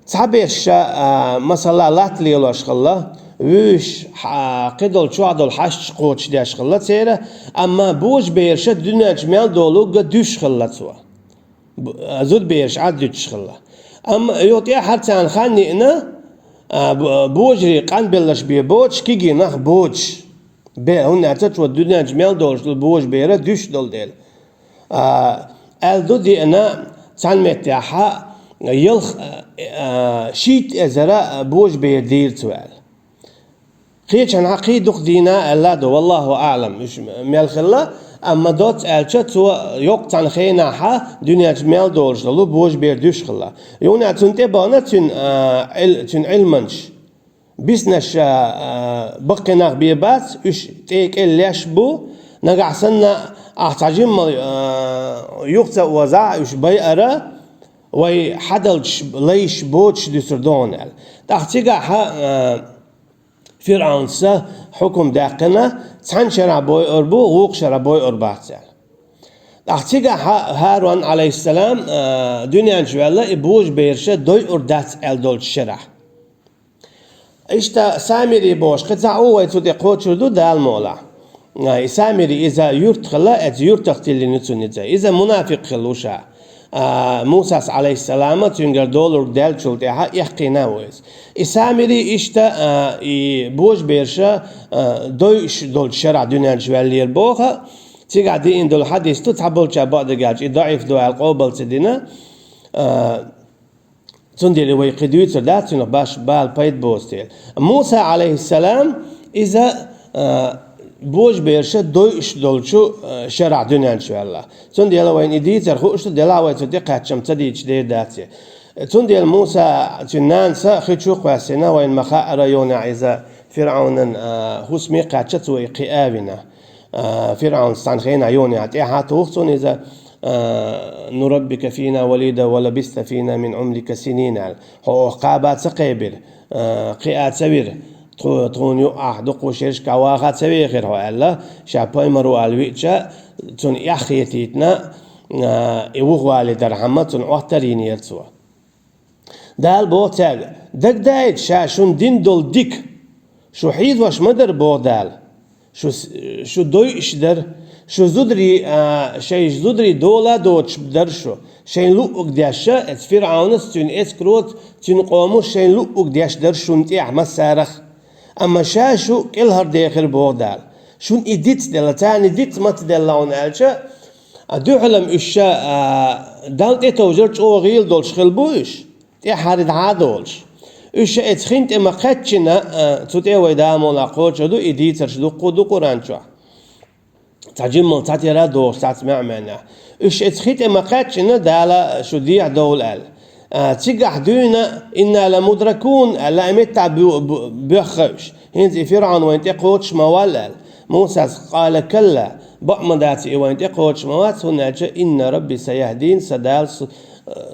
цхьаберш ша, а, масала, латта лелош хилла, вуьйш, хьа-, кхидолу чохь долу хьашташ кхочушдеш хилла церан, амма божабераш дуьнен чу мел долу га дуьсуш хилла цо. Б-, а, зудабераш Ӏад дуьтуш хилла. Амма юха тӀаьхьара царна хан йиъна, а, б-, божарий къанбелларш бен боцуш, кегий нах боцуш. Бе, хӀунда аьлча цо дуьнен чу мел долуш долу божабераш дуьсуш долу дела. А, аьлла ду деана, цхьана меттехь ялх, а, шийтта эзара божабер дийра цо аьлла. Кхечанхьа кхин дукха дийна аьлла ду, валлаху аълам, уьш мел хилла, амма доцца аьлча, цо йоккха цхьана хенахьа дуьнен чу мел долуш долу божабер дуьсуш хилла. Юха цунна тӀе бахана цуьнан, а, Ӏил-, цуьнан Ӏилманчаш. Биснарш, а, а, баккхий нах бен бац, уьш тӀе кӀел леш бу, нагахь санна ахь цхьа жимма, а, юха ца озахь, уьш байара, вай хьадалча лайш боцуш дуьсур ду хьуна аьлла. ТӀаккха цигахь а, ФирӀавнца хьукум даьккхина, цхьана шарахь бойур бу, вукху шарахь бойур бац аьлла. ТӀаккха цигахь а ХӀарун, Ӏалайхиссалам, а, дуьнен чу ваьлла, и божабераш дойур дац аьлла долчу шарахь. Иштта Самири бохуш кхин цхьаъ ву, вай цу тӀе кхочур ду Дала мукъалахь. А, и Самири иза юрт хилла, оцу юьртах тиллина ю цунна иза. Иза мунафикъ хилла ву ша. А, Мусас, Ӏалайхиссалама, цуьнгара долург даьллачул тӀаьхьа эккхийна а ву иза. И Самири иштта, а, и божабераш, а, дойуш долчу шарахь дуьнен чу ваьллера боху. Цигахь диъна долу хьадис ду, цхьаболчара бакъдерг аьлча, и даӀиф ду аьлла къобал ца дина. А, Цундела вай кхин дуьйцур дац, цунах баш бала пайда боцу дела. Муса, Ӏалайхиссалам, иза, а, божабераш дойуш долчу, а, шарахь дуьнен чу ваьлла. Цундела вайна и дийцар хууш ду, делахь вай цу тӀе кхаьчча-м ца дийцича дер дац и. Цундела Муса, цуьнан нанас хи чу кхоьссина, вайна ма-хаъара, юха иза ФирӀавнан, а, хӀусаме кхаьчча, цо и кхиа а вина. А, ФирӀавнас цхьана хенахь юха тӀаьхьа туху цунна иза, а, «نربك فينا وليدا ولبثت فينا من عمرك سنين», аьлла. Хьо оха кхаба ца кхебира, а, кхиа ца вира, тху-, тхуна юкъахь дуккха шерашкахь ваха ца вехира хьо, аьлла, ша пайхамар ву аьлла виъча, цунна эхь хетийтина, а, и вухавалийта дархьама, цунна Ӏоттар йинера цо. Дала боху цаьрга: «Дагадаийта ша шуна дина долу дика. Шу хьийзош ма дара, боху Дала. Шу с-, шу дойуш дара. Шу зударий, а, шайн зударий дола а доцуш дара шу. Шайн луъург деш а, эцу ФирӀавнас, цуьнан эскароца, цуьнан къомас шайн луъург деш дара шуна тӀехь массарах. Амма ша шу кӀелхьардехира, боху Дала. Шуна и дицделла, царна и диц маца делла хьуна аьлча, а дуьхьал-м уьш ша, а, Далла тӀетовжар чӀогӀа гӀийла долуш хилла бу уьш, тӀаьххьара дӀа а долуш. Уьш ша эцу хин тӀе ма-кхаьччина, а, цу тӀе вай Дала мукъалахь кхочур ду, и дийцарш дуккха а ду Къуръан чохь. Цхьа жиммал цхьатера а догӀуш, цхьацца маьӀ-маьӀнехь. Уьш эцу хи тӀе ма-кхаьччина, Дала шу дехьа довла аьлла. А, цигахь дуьйна, «إنا لمدركون», аьлла, а меттахь бу-, бу-, боьхна уьш. ХӀинца и ФирӀавн вайна тӀе кхочуш ма валла аьлла. Мусас: «قال كلا», бакъ ма дац, и вайна тӀе кхочуш ма вац, хӀунда аьлча «إن ربي سيهدين», сан Дала су-,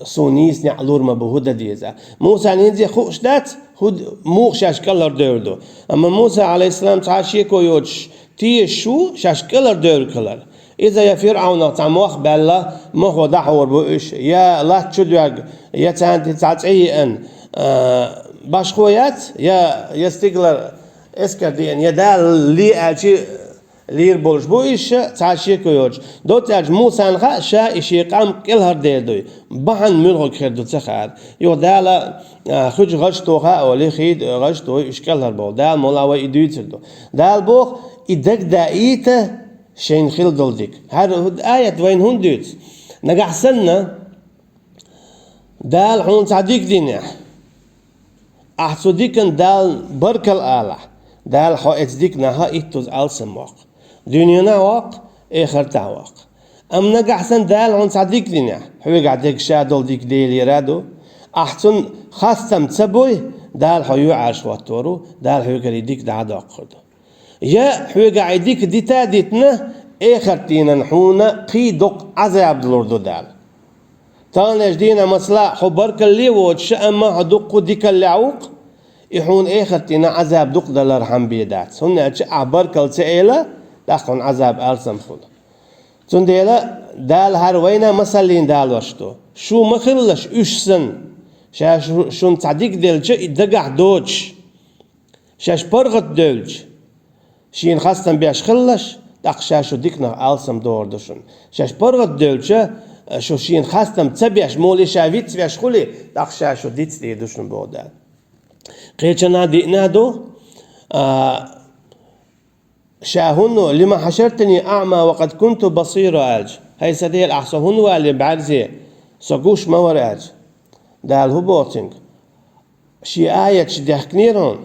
суна нийса неӀ лур ма бу, хӀун дан деза. Мусана хӀинца хууш дац, хӀун д-, муха шаьш кӀелхьардевр ду. Амма Муса, Ӏалайхиссалам, цхьа а шеко йоцуш, тешаш ву шаьш кӀелхьардевриг хилар. Иза я ФирӀавнах цхьа мох баьлла, мохо дӀахьур бу уьш, я латта чу доьгна, я царна тӀе цхьа цӀе еана, а, башхо яц, я, я стигалара эскар деана, я Дала ле аьлча лийр болуш бу уьш, цхьа а шеко йоцуш. Доцца аьлча, Мусана хаьа ша и шен къам кӀелхьардер дуй, бахьана муьлхарг хир ду ца хаьара. Юха Дала, а, хуьлуш гӀаж тоха а олий, хийда гӀаж той уьш кӀелхьарбовла. Дала мукъалахь вай и дуьйцур ду. Дала боху, и дагадаийта шайна хила долу дика. ХӀара аят вайна хӀунда дуьйцу? Нагахь санна, Дала хьуна цхьа дика динехь, ахь цу дикан Далла баркалла алахь, Дала хьо эцу диканах иттаза алсам воккху. Дуьненахь воккху, эхартахь воккху. Амма нагахь санна Дала хьуна цхьа дика динехь, хьоьгахь дерг ша долу дика Делера а ду, ахь цунна хастам ца бой, Дала хьо юьхьӀаьржа хӀоттор ву, Дала хьоьгара и дика дӀа а доккхур ду. Я хьоьгахь и дика дита а дитина, эхартдийнан хьуна кхин доккха Ӏазаб далур ду Дала. Таханлерчу дийнахь, масала, хьо баркалле а воцуш, амма хьо дуккха а дикаллехь ву-кх, и хьуна эхартдийнахь Ӏазаб дукха далархьама бен дац. ХӀунда аьлча ахь баркалла ца эла, тӀаккха хьуна Ӏазаб алсам хуьлу. Цундела Дала хӀара вайна масаллина далош ду. Шу ма хилалаш уьш санна, ша шу-, шуна цхьа дика делча, и дагахь доцуш, шаьш паргӀатдевлча, шена хастам беш хилалаш, тӀаккха ша шу диканах алсам догӀур ду шуна. Шаьш паргӀатдевлча, шу шена хастам ца беш, муха ша вицвеш хуьлий, тӀаккха ша шу дицдийр ду шуна, боху Дала. Кхечанхьа диъна а ду, а, ша хӀунда, «لم حشرتني أعمى وقد كنت بصيرا», аьлча, хӀай сан Дела, ахь со хӀунда валлий бӀаьрзе, со гуш ма вара аьлча. Дала хӀун боху цуьнга? Шен аяташ дехкинера хьуна.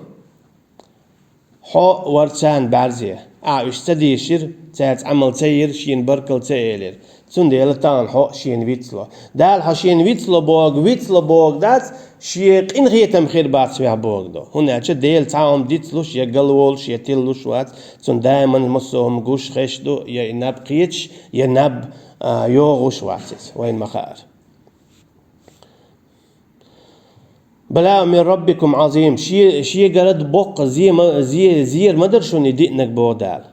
Хьо вара царна бӀаьрзе. Ахь уьш ца дийшира, цаьрца Ӏамал ца йира, шена баркалла ца элира. Цундела тахана хьо шена вицло. Дала хьо шена вицло бохург, вицло бохург дац, шен къинхетам хир бацахь бохург ду. ХӀунда аьлча Дела цхьа а хӀума дицлуш, я галволуш, я тиллуш вац. Цунна даиман массо а хӀума гуш, хезаш ду, я и наб кхеташ, я наб, а, йогӀуш вац иза. Вайна ма-хаъара. بلاء من ربكم عظيم. Ше-, шегара боккха зе ма-, зе-, зер ма дара шуна и диънарг, боху Дала.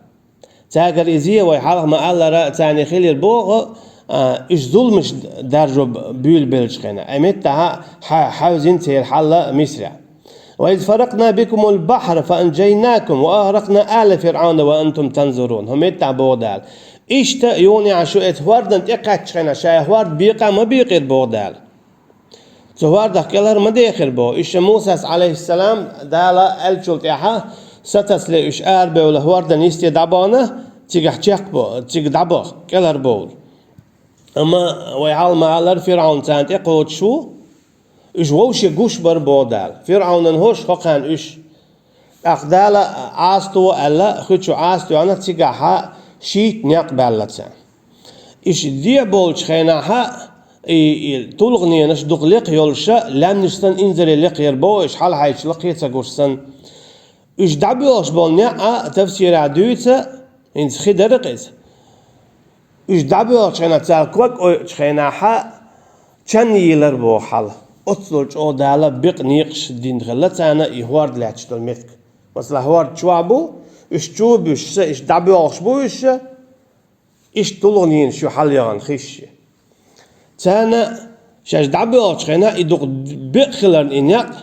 Цаьргара и зе вай хьалха ма-аллара, царна хилира боху, а, уьш зуламаш даржо буьйлабеллачу хенахь. Амма меттахьа хьа-, хьаьвзина церан хьал Мисрехь. وإذ فرقنا بكم البحر فأنجيناكم وأغرقنا آل فرعون وأنتم تنظرون. ХӀун меттахь боху Дала. Иштта юха а шу эцу хӀордан тӀекхаьччу хенахь, ша хӀорда бекъа ма бекъира боху Дала. Цу хӀордах кӀелхьара ма дехира боху. Уьш ша Мусас, Ӏалайхиссалам, Дала аьллачул тӀаьхьа сатасале уьш арабевлла хӀордан йисте дӀабахана, цигахь чекхбо-, цига дӀабаха, кӀелхьарбовла. Амма вай хьалха ма-аллара, ФирӀавн царна тӀекхочуш ву, уьш вовшех гуш бара боху Дала. ФирӀавнан хӀорш хӀокхарна уьш. ТӀаккха Дала Ӏасто аьлла, хи чу Ӏаса тоьхна, цигахьа шийтта некъ баьлла царна. Иштта дехьа болчу хенахьа, и, и тулгӀаненаш дукха лекха йолуша, лаьмнаш санна инзаре лекха яр боху, уьш хьалахьайчул кхин ца гуш санна. Уьш дӀабоьлхуш болу некъ а тафсирехь дуьйцу, хӀинца хи дара-кх иза. Уьш дӀабоьлхучу хенахь, цара ког ойучу хенахьа, чан йийлар боху хьала. Оццул чӀогӀа Дала бекъа некъаш дина хилла царна и хӀорда лаьтташ долу меттиг. Масала, хӀорда чохь бу, уьш чу буьсуш, иштта дӀабоьлхуш бу уьш, иштта тулгӀаненаш ю хьалаяхана хиш. Царна шаьш дӀабоьлхучу хенахь, и дукха бекъа хиларна и некъ,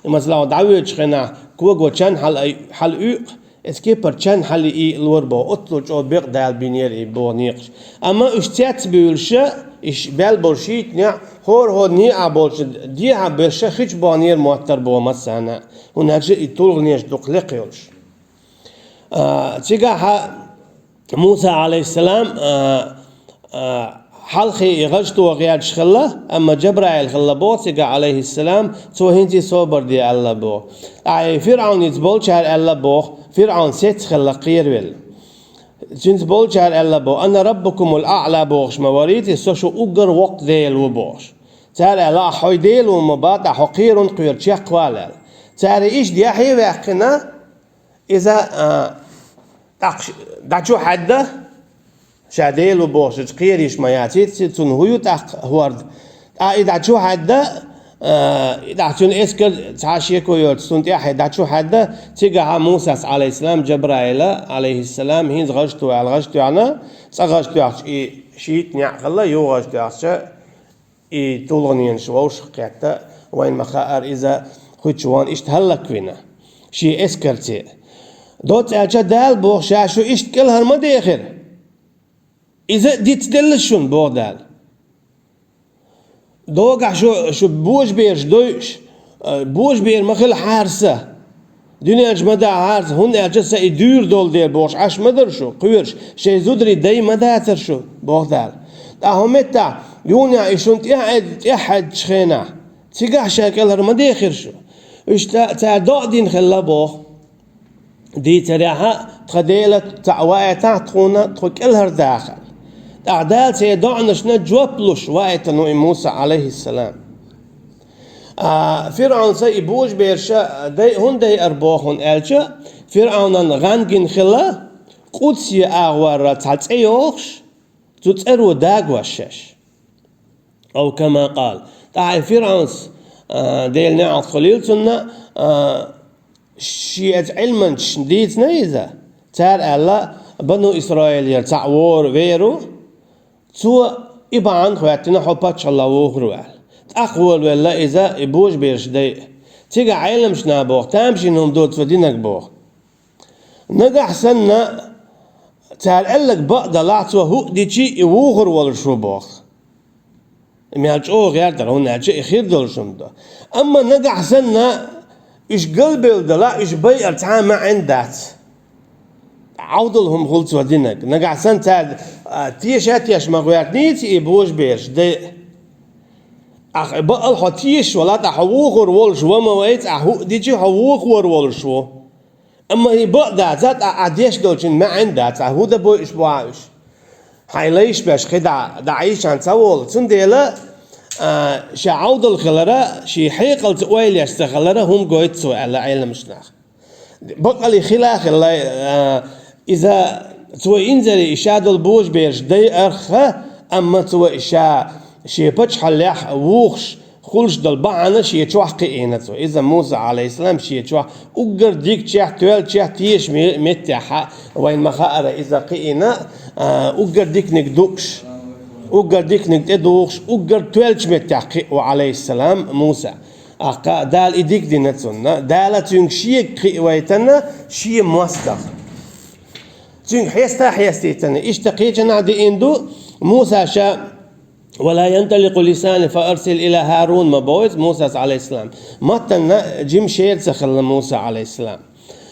и, масала, дӀавоьдучу хенахь кого чан хьала-, хьалауьйкъу, эцу кепара чан хьалайийла лора боху, оццул чӀогӀа бекъа Дала бинера и боху некъаш. Амма уьш цецбуьйлуша, и ш-, баьлла болу шийтта некъ, хӀора-хӀора некъахь болчу дехьа берша хи чу баханера моттар боху массарна, хӀунда аьлча и тулгӀаненаш дукха лекха йолуш. А, цигахьа Муса, Ӏалайхиссалам, а, а, хьалхе и гӀажто гӀерташ хилла, амма Джабраил хилла боху цигахь, Ӏалайхиссалам, цо хӀинца и собар де аьлла боху. Ткъа и ФирӀавница болчара аьлла боху, ФирӀавн сецца хилла кхеравелла. Цуьнца болчара аьлла боху: «Ана раббукумул аӀла», бохуш ма варий те, со шу уггар воккха Дела ву бохуш. Цара аьлла: «Ахь хьо Дела ву ма бах, ткъа хьо кхеран кхоьру чекхвала», аьлла. Цара иштта яхье а ваьккхина, иза, а, тӀаккха ш-, дӀа чу хьаьдда, ша Дела ву бохуш, кхера йиш ма яций цуьнан, хӀун ю тӀаккха хӀорда. ТӀаккха и дӀа чу хьаьдда, а, и дӀа цуьнан эскар цхьа шеко йоцуш, цунна тӀаьхьа дӀа чу хьаьдда, цигахьа Мусас, Ӏалайхиссалам, Джабраила, Ӏалайхиссалам, хӀинца гӀажто аьлла, гӀажтоьхна, цкъа гӀажтоьхча и шийтта некъ хилла, юха гӀажтоьхча, и тулгӀаненаш вовшах кхетта, вайна ма-хаъара, иза хи чу вахана иштта хӀаллаквина шен эскарца. Доцца аьлча, Дала боху, ша шу иштта кӀелхьара ма дехира. Иза а дицделла шуна, боху Дала. Догахь шу, шу божабераш дойуш, а, божабер ма хила хьарса. Дуьнен чу ма дахьара сан, хӀунда аьлча сан и дуьйр долу дела бохуш Ӏаш ма дара шу, кхоьруш, шайн зударий дай ма дацара шу, боху Дала. ТӀаккха хӀун меттахь, юханехь и шуна тӀаьхьа-, тӀаьхьахьаьддачу хенахь, цигахь ша кӀелхьара ма дехира шу. Уьш ца-, цара доӀа дина хилла боху. Дийцарехьа, тхан Дела, цхьаъ ваийтахьа тхуна, тхо кӀелхьара даха. ТӀаккха Дала церан доӀанашна жоп луш ваийтина ву и Муса, Ӏалайхиссалам. А, ФирӀавнца и божаберша дай-, хӀунда дайара боху хьуна аьлча, ФирӀавнан гӀан гина хилла, Къудсий агӀорра цхьа цӀе йохуш, цу цӀеро дагош шаьш. Ау кама къал. ТӀаккха и ФирӀавнс, а, Делан неӀалт хуьлийла цунна, а, шен эцу Ӏилманчашна дийцина иза. Цара аьлла, Бану Исраилера цхьаъ вора вер ву, цо и бахьана хӀоьттина хьо паччахьалла вухур ву аьлла. ТӀаккха волавелла иза и божабераш дай. Цигахь Ӏеламнаха боху, тамашийна хӀума ду цо динарг боху. Нагахь санна, цара аьлларг бакъ далахь, цо хӀуъа дичи и вухур волуш ву боху. Мел чӀогӀа гӀертара, хӀунда аьлча и хир долуш хӀума ду. Амма нагахь санна, уьш галбевлла далахь, уьш байар цхьа а маьӀна дац. Ӏовдал хӀума хуьлу цо динарг. Нагахь санна цара, а, теша а теш ма гӀоьртинийца и божабераш дай. Ахь бакъал хьо тешаш вала, тӀаккха хьо вухур волуш ва ма вайца, ахь хӀуъа дичи хьо вухур волуш ву. Амма и бакъ дац, тӀаккха ахь деш долчун маьӀна дац, ахь хӀун дан бойуш бу ахь уьш? Хьайн лайш беш, кхидӀа дӀа Ӏийшан ца волу. Цундела, а, ша Ӏовдал хилара, шен хьекъалца ойла еш ца хилара хӀума гойту цо аьлла Ӏеламнаха. Бакъалла хила а хилла, а, иза цо инзаре и ша долу божабераш дайарх, амма цо и ша шен паччахьаллехь вухуш, Хуьлуш долу бахьана шен чохь кхиийна цо. Иза Муса, Ӏалайхиссалам, шен чохь уггар дикачех, тоьллачех тешаме меттехь, вайна ма-хаъара, иза кхиийна, а, уггар диканиг дууш, уггар диканиг тӀедухуш, уггар тоьллачу меттехь кхио, Ӏалайхиссалам, Муса. ТӀаккха Дала и дика дина цунна. Дала цуьнга шега кхиавайтана шен мостагӀа. Цуьнга хьеста а хьестийтина. Иштта кхечанхьа деана ду, Муса ша: «Ва ла янталикъу лисани фа арсил ила Харун», ма боху иза Мусас, Ӏалайхиссалам. Маттана жима шера ца хилла Муса, Ӏалайхиссалам.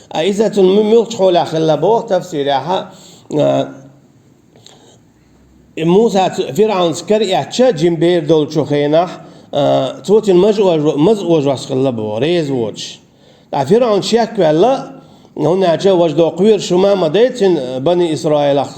А иза цунна му-, муьлхачу хьолехь хилла боху тафсирехь, а, Муса цу-, ФирӀавнца караэцча, жима бер долчу хенахь, а, цо цуьнан маза ожо-, маза ожош хилла боху, реза воцуш. Ткъа ФирӀавн шек ваьлла, хӀунда аьлча важа до кхоьруш хӀума ма дайта цуьнан Бани Исраилах,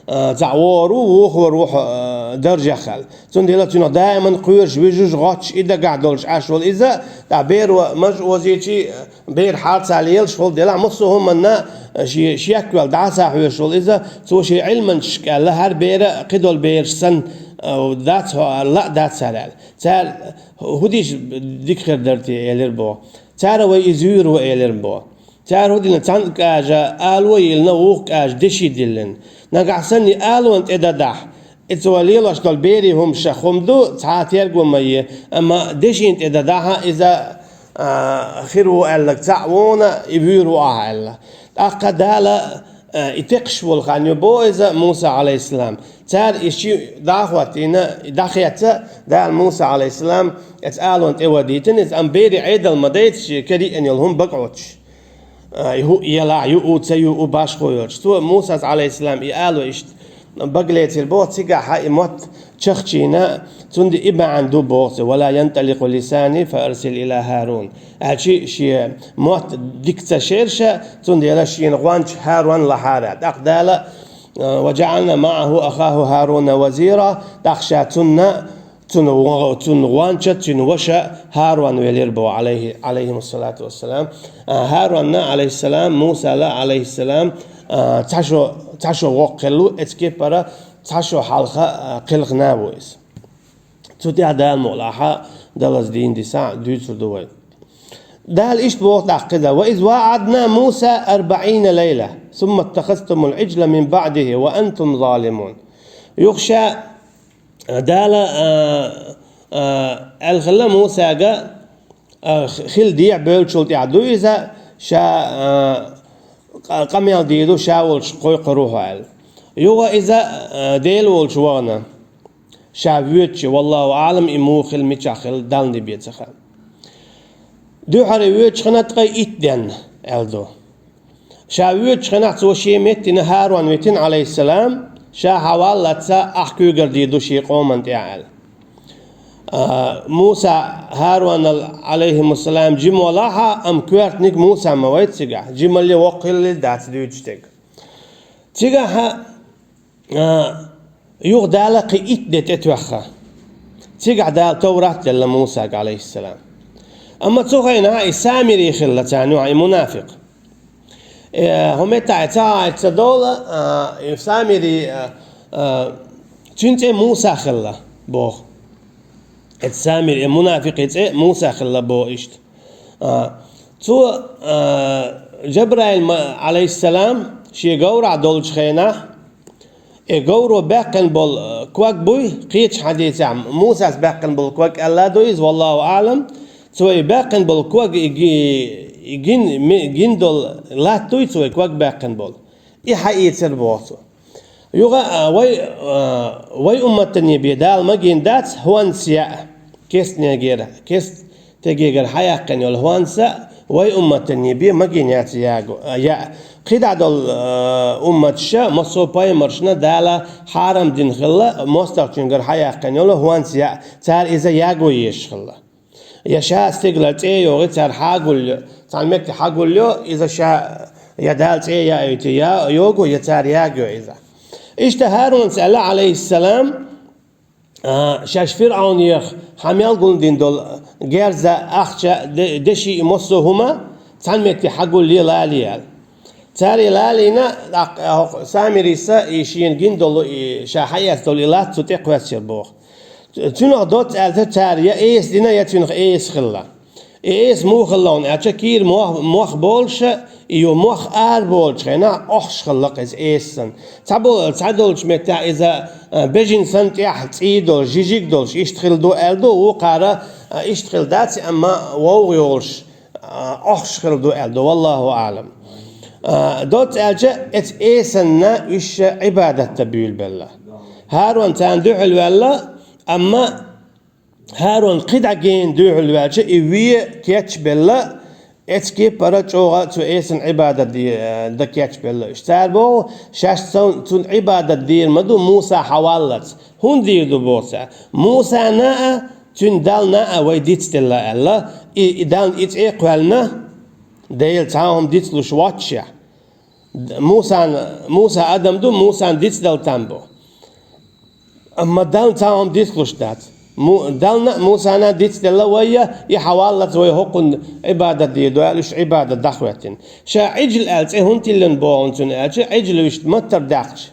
а, цхьаъ вогӀур ву, вукхо вар ву, а, даржехь аьлла. Цундела цуьнах даиман кхоьруш, вижуш, гӀоттуш, и дагахь долуш Ӏаш волу иза, ткъа беро маза озийчи, бер хьарца лелаш волу делахь, массо а хӀуманна шен шек ваьлла дӀа а ца хьоьжуш волу иза, цо шен Ӏилманчашка аьлла, хӀара бер а кхидолу бераш санна, а, дац хьо, ла а дац хӀара аьлла. Цара: «ХӀун дича дика хир дара те?» — элира боху. Цара: «Вай иза вуьйр ву», — элира боху. Цара хӀун дина, цхьана кӀажа ало а йиллина, вукху кӀажа деши диллина. Нагахь санна и алонна тӀе дадахь, и цо лелош долу берийн хӀуманашах хӀума ду, цхьа а терго ма е, амма дешина тӀе дадахь, иза, а, хир ву аьлларг цхьаъ ву хьуна, и вуьйр ву ахь аьлла. ТӀаккха Дала, а, и текхаш волу хан ю боху иза Муса, Ӏалайхиссалам. Цара и ши дӀа а хӀоттийна, и дӀахецна, Дала Муса, Ӏалайхиссалам, оцу алонна тӀе вадийтина иза, амма берийн Ӏедал ма дайта шен караеана йолу хӀума бакъоцуш. А, и хӀуъа елахь, юу ца юу башхо йолчу. Цо Мусас, Ӏалайхиссалам, и ало иштта бага лецира боху, цигахь и мотт чахчийна, цундела и бахьана ду боху цо: «Ва ла янталикъу лисани фа арсил ила Харун». Аьлчи шен мотт дика ца шерша, цундела шена гӀонча ХӀарун лахьара. ТӀаккха Дала, а: «Ва жаӀална маӀаху ахаху Харуна вазира», тӀаккха ша цунна Цунна гӀо-, цунна гӀонча, цуьнан ваша ХӀарун велира боху, Ӏалайхи-, Ӏалайхимуссалату вассалам. А, ХӀарунна, Ӏалайхиссалам, Мусала, Ӏалайхиссалам, а, цхьа шо, цхьа шо воккха хилла ву, эцу кепара цхьа шо хьалха, а, кхелхина а ву иза. Цу тӀехь Дала мукъалахь далаза дийна дисахь дуьйцур ду вай. Дала иштта боху тӀаккха кхидӀа: «Ва из ваӀадна Муса арбаӀина лайла, сумма ттахазтумул Ӏижла мин баӀдихи ва антум залимун». Юха ша Дала, а, а, аьлла хилла Мусага, а, х-, хила дехьа бевллачул тӀаьхьа ду иза, ша, а, къа-, къамел дийр ду, ша волчу кхойкхур ву хьо аьлла. Юха иза, а, Дела волчу вахана, ша воьдучу, валлаху аӀлам, и муха хилла, мичахь хилла, Далла бен ца хаьа. Дуьххьара воьдучу хенахь ткъе итт денна, аьлла ду. Ша воьдучу хенахь цо шен меттина ХӀарун витина, Ӏалайхиссалам, ша хьаваллалц ахь куьйгар дийр ду шен къоман тӀехь аьлла. А, Муса ХӀарунал, Ӏалайхимуссалам, жима валахь, амма коьртаниг Муса ма вайта цигахь, жималле воккха хилла дац дуьйцуш дерг. Цигахь А, юха Дала кхин итт де тӀетоьхна. Цигахь Дала Товрат делла Мусага, Ӏалайхиссалам. Амма цу хенахь и Самири хилла царна юкъахь, и мунафикъ. Э, хӀун меттахь ца гӀайта ца довла, а, и Самири, а, а, цуьнан цӀе Муса хилла, боху. Эцу Самири, и мунафикъи цӀе Муса хилла, боху иштта. А, цо, а, Жабраил ма-, Ӏалайхиссалам, шен говрахь долчу хенахь, И говро баьккхина болу, э, ког буй, кхечу хьадисехь Мусас баьккхина болу ког аьлла ду иза, валлаху аӀлам. Цо и баьккхина болу ког, и ги-, и гин, ми-, гин долу латта дуй цо и ког баьккхина болу. И хьаийцира боху цо. Юха, а, вай, а, вай умматане бен Дала магийна дац хӀонс яа, кестнегера, кест-, тегегара хьаяьккхина йолу хӀонса вай умматане бен магийна яц яго, а, яа. КхидӀа долу, а, умматаша, массо а пайхамаршна Дала хьарам дина хилла, мостагӀчуьнгара хьаяьккхина йолу хӀонс яа, цара иза яго езаш хилла. Я ша стигалара цӀе йогӀий, цара хьагулйо, цхьана метте хьагулйо, иза ша я Дала цӀе яуьйту, я йогу, я цара ягайо иза. Иштта ХӀарунца аьлла, Ӏалайхиссалам, А, шаьш ФирӀавнех хьан мел гулдина долу герз а, ахча а, де-, деши а, массо а хӀума цхьана метте хьагулле, лале аьлла. Цара и лалийна, тӀаккха хӀокху Самирис и шена гина долу, и ша хьаэцна долу и латта цу тӀе кхоьссира боху. Цунах доцца аьлча цара я эса дина, я цунах эса хилла. И эса муха хилла аьлча, кийра мох, мох болуша, и ю мох ара болчу хенахь охьуш хилла иза эса санна. Цхьабо-, цхьадолчу меттехь иза, а, бежана санна тӀехь цӀий долуш, жижиг долуш, иштта хилла ду аьлла ду, вукхара, а, иштта хилла дац, амма вовгӀа йолуш, а, охьуш хилла ду аьлла ду, валлаху аӀлам. А, доцца аьлча, эца эсанна уьш Ӏибадат дан буьйлабелла. ХӀарон царна дуьхьал ваьлла, амма ХӀарон кхидӀа гена дуьхьал ваьлча, и вен кечбелла, эцу кепара чӀогӀа цу эсан Ӏибадат де-, дан кечбелла уьш. Цара боху, шаьш цун, цунна Ӏибадат дийр ма ду Муса хьаваллалц. ХӀунда дийр ду боху цара? Мусана а, цуьнан Дална а вай дицделла аьлла, и, и Дална и цӀе а кхоьллина, Дела цхьа а хӀума дицлуш воццушехь. Д-, Мусан, Муса адам ду, Мусан дицдала там бу. Амма Дална цхьа а хӀума дицлуш дац. Му-, Дална а, Мусана а дицделла вайя, и хьаваллалц вай хӀокхунна Ӏибадат дийр ду аьлла, уьш Ӏибадат дӀахӀоьттина. Ша Ӏижл аьлла цӀе хӀунда тиллина боху цунна аьлча, Ӏижл вуьшта маттара даьккхича,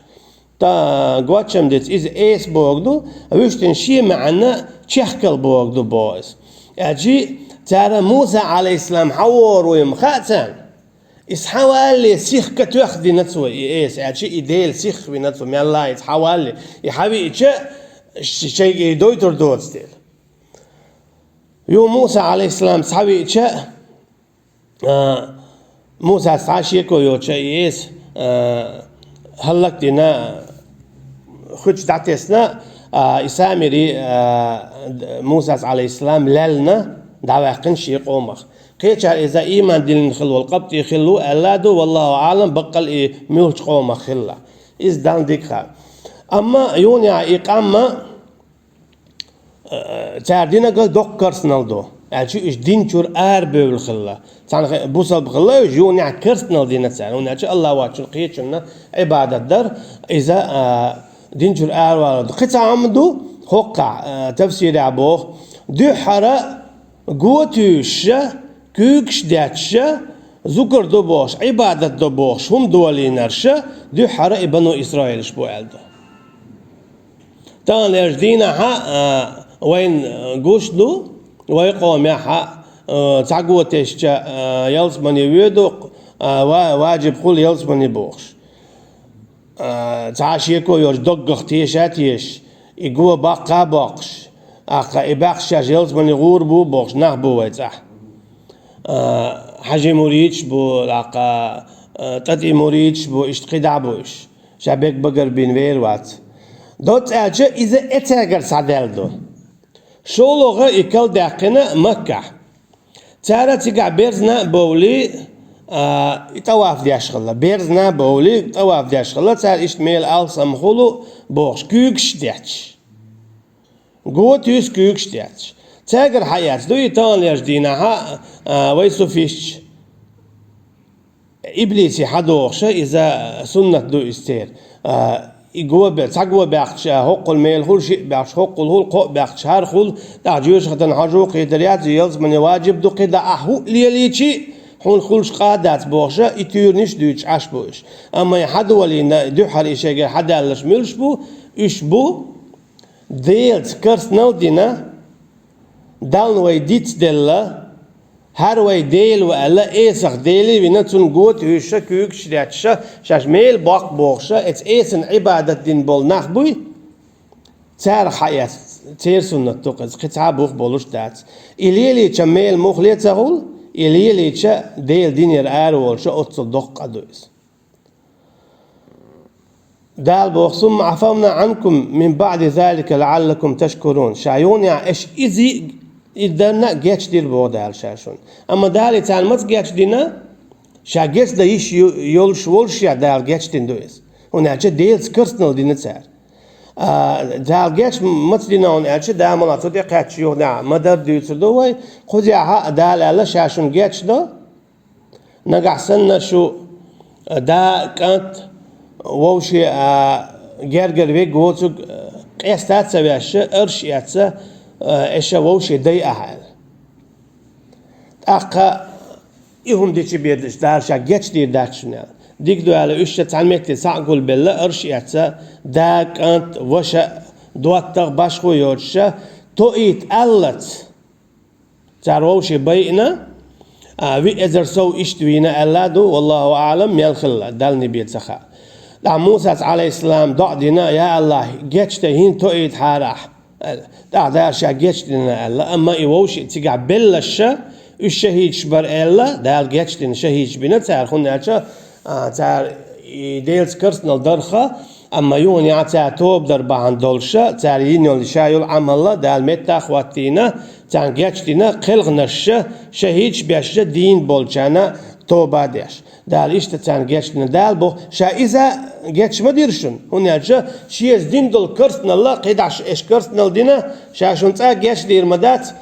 та гочам дицу, иза эса бохург ду, вуьшта шен маьӀна чехкал бохург ду боху иза. Аьлча цара Муса, Ӏалайхиссалам, хьавогӀур ву ма хаьа царна. Иза хьавалале сихха тоьхна дина цо и эса, аьлча и Делан сих вина цо, мелла а иза хьавалале. И хьавиъча, ш-, шайга и дойтур доцу дела. Ю Муса, Ӏалайхиссалам, схьавиъча, а, Мусас цхьа а шеко йоцуша и эса, а, хӀаллакдина, хуьлуш дӀатесна, а, и Самири, а, д-, Мусас, Ӏалайхиссалам, леллина, дӀаваьккхина шен къомах. Кхечара иза ийман диллина хилла волу къаптӀий хилла ву аьлла ду, валлаху аӀлам, баккъал и муьлхачу къомах хилла. Иза Далла дика хаьа. Амма юханехьа и къам а, э, цара динарг доккха керстанал ду. Аьлча уьш дин чуьра арабевлла хилла. Цхьана хи-, бусалба хилла уьш, юханехьа керстанал дина цара. ХӀунда аьлча АллахӀ воцчунна кхечунна Ӏибадат дар, иза, а, дин чуьра аравалар ду. Кхин цхьа хӀума ду, хӀокхахь, а, тафсирехь боху, дуьххьара го туьйсуша, куьйгаш детташа, зукар до бохуш, Ӏибадат до бохуш, хӀума долийнарша, дуьххьара и бану Исраилаш бу аьлла ду. Таханлерчу дийнахьа, а, вайна гуш ду, вай къомехьа, а, цхьа го тесча, а, ялсамане воьду, а, ва-, ваджиб хуьлу ялсамане бохуш. А, цхьа а шеко йоцуш, доггах теша а тешаш, и го баккха а боккхуш, аккха и баьхча шаьш ялсамане гӀур бу бохуш, нах бу вай цӀахь. А, хьажи муридаш бу, аккха, а, тӀатӀи муридаш бу, иштта кхидӀа а бу уьш. Ша бегбагар бина вер вац. Доцца аьлча, иза эцаьргара схьадаьлла ду. ШолгӀа и калдаьккхина Маккахь. Цара цигахь берзна а бовлий, а, и тӀаваф деш хилла. Берзна а бовлий, тӀаваф деш хилла. Цара иштта мела алсам хуьлу бохуш, куьйгаш детташ. Го туьйсу куьйгаш детташ. Цаьргара хьаэцна ду и таханлерчу дийнахьа, а, вай суфисташ. Иблисе хьадохуша, иза суннат ду иза церан. А, и го бе-, цхьа го баьхча, хӀоккхул мела хуьлу, шиъ баьхча, хӀоккхул хуьлу, кхоъ баьхча, хӀара хуьлу, тӀаккха жоьжахатана хьожа кхетар яц, ялсамане ваджиб ду, кхидӀа ахь хӀуъа лелийчи, хьуна хуьлуш къа дац бохуша, и туьйранаш а дуьйцуш Ӏаш бу уьш. Амма и хьадолийна, дуьххьара и шайгара хьадаьлларш муьлш бу, уьш бу, Делаца керстанал а дина, Далла вай дицделла, хӀара вай Дела ву аьлла, эсах Дела а вина, цунна го туьйсуша, куьйгаш а детташа, шаьш мела боккху бохуша, эца эсан Ӏибадат дина болу нах буй, царах хьаэцна, церан суннат ду-кх иза, кхин цхьа а бух болуш дац. И лелийча мела муххале а ца хуьлу, и лелийча Делан динера ара волуша оццул доккха къа ду иза. Дала боху: «Сумма Ӏафавна Ӏанкум мин баӀди залика лаӀаллакум ташкурун». Ша юханехьа аша иза и дарна а гечдира боху Дала ша шуна. Амма Дала и царна маца гечдина? Ша гечдан йиш ю-, йолуш волушехь Дала гечдина ду иза. ХӀунда аьлча Делаца керстанал дина цара. А, Дала геч маца дина хьуна аьлча, Дала мала цу тӀе кхаьчча юханехьа ма-дарра дуьйцур ду вай. Кхузехьа а Дала аьлла, ша шуна гечдо. Нагахь санна шу, а, да, кӀант, вовше, а, гергара вега воцург, а, къеста а ца вешша, арш а эцна, а, аша вовше дай ахьа аьлла. ТӀаккха и хӀума дичи бедаш, Дала ша гечдийр дац шуна аьлла. Дика ду аьлла, уьш ша цхьана метте схьа а гулбелла, арш а эцна, да, кӀант, ваша, ДоттагӀа башхо йоцуша, тоийта аьллац. Цара вовшийн байина, а, виъ эзар сов иштта вийна аьлла ду, валлаху аӀлам, мел хилла, Далла бен ца хаьа. ТӀаккха Мусас, Ӏалайхиссалам, доӀа дина: «Я АллахӀ, гечдай, хӀинца тоийтахьара ахь», аьлла. ТӀаккха Дала ша гечдина аьлла, амма и вовшийн цигахь беллаша, уьш шахӀидаш бара аьлла, Дала гечдина, шахӀидаш бина цара, хӀунда аьлча, а, цара и Делаца керстанал дарх, амма юха а цара тоба дар бахьана долуша, цара йина йолу ша йолу Ӏамал Дала меттахӀоттийна, царна гечдина, кхелхинарша, шахӀидаш бешша дийна болчарна тоба деш. Дала иштта царна гечдина. Дала боху, ша иза геч ма дира шуна, хӀунда аьлча шеца дина долу керстанал, кхидӀа аша керстанал дина, ша шуна цкъа гечдийр ма дац,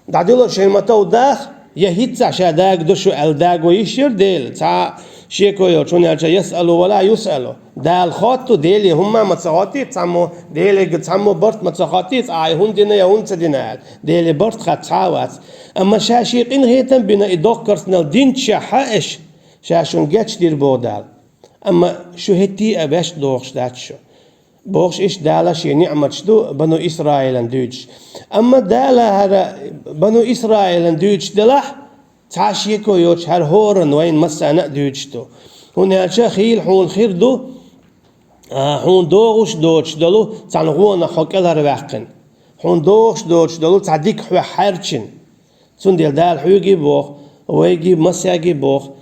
дӀадило шайна ма тов даха, я хӀинцца ша дагадо шу аьлла, дагадо йиш яра Дела, цхьа а шеко йоцуш, хӀунда аьлча ясъалу ва ла юсъалу. Дала хотту, Деле хӀумма а ма ца хоттий цхьаммо, Деле цхьаммо барт ма ца хоттий, цкъа и хӀунда дина я хӀунда ца дина аьлла. Деле барт хац цхьа а вац. Амма ша шен къинхетам бина и доккха керстанал динчехьа аша, ша шуна гечдийр боху Дала. Амма шу хӀетте а ваьш дохуш дац шу. Бохуш иштта Дала шен ниӀматаш ду Бану Исраилан дуьйцуш. Амма Дала хӀара Бану Исраилан дуьйцуш делахь, цхьа а шеко йоцуш хӀара хӀоранна вайна массарна а дуьйцуш ду. ХӀунда аьлча хийла хьуна хир ду, а, хьуна догӀуш доцуш долу цхьана гӀонах хьо кӀелхьарваьккхина. Хьуна догӀуш доцуш долу цхьа дика хьоьх хьаьрчина. Цундела Дала хьоьга а боху, вайга а, массаьрга а боху,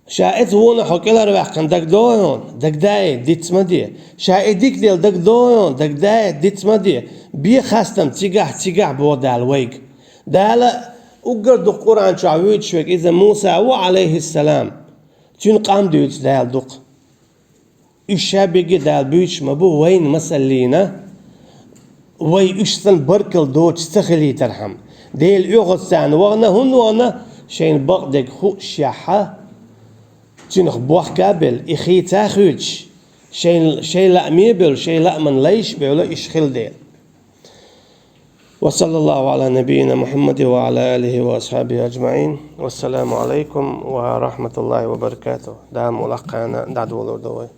ша оцу гӀонах хьо кӀелхьарваьккхина дагадогӀий хьуна? ДагадогӀий, диц ма де. Ша и дика делла дагадогӀий хьуна? ДагадогӀий, диц ма де. Бе хастам цигахь, цигахь боху Дала вайга. Дала уггар дукха Къуръан чохь вуьйцуш верг иза Муса ву, Ӏалайхиссалам. Цуьнан къам дуьйцу Дала дукха. Уьш ша берриге а Дала буьйцуш ма бу, вайна масаллина, вай уьш санна баркалла доцуш ца хилийтархьама. Делан оьгӀазчу царна вахана, хӀунда вахана, шайна бакъдерг хуушшехь, цуьнах бохка а белла, и хийца а хуьйцуш, шайн, шайн лааме а бевлла, шайн лааман лайш а бевлла, уьш хила дела. وصلى الله على نبينا محمد وعلى آله وأصحابه أجمعين. والسلام عليكم ورحمة الله وبركاته. Дала мукъ лахь, кхана дӀадолор ду вай.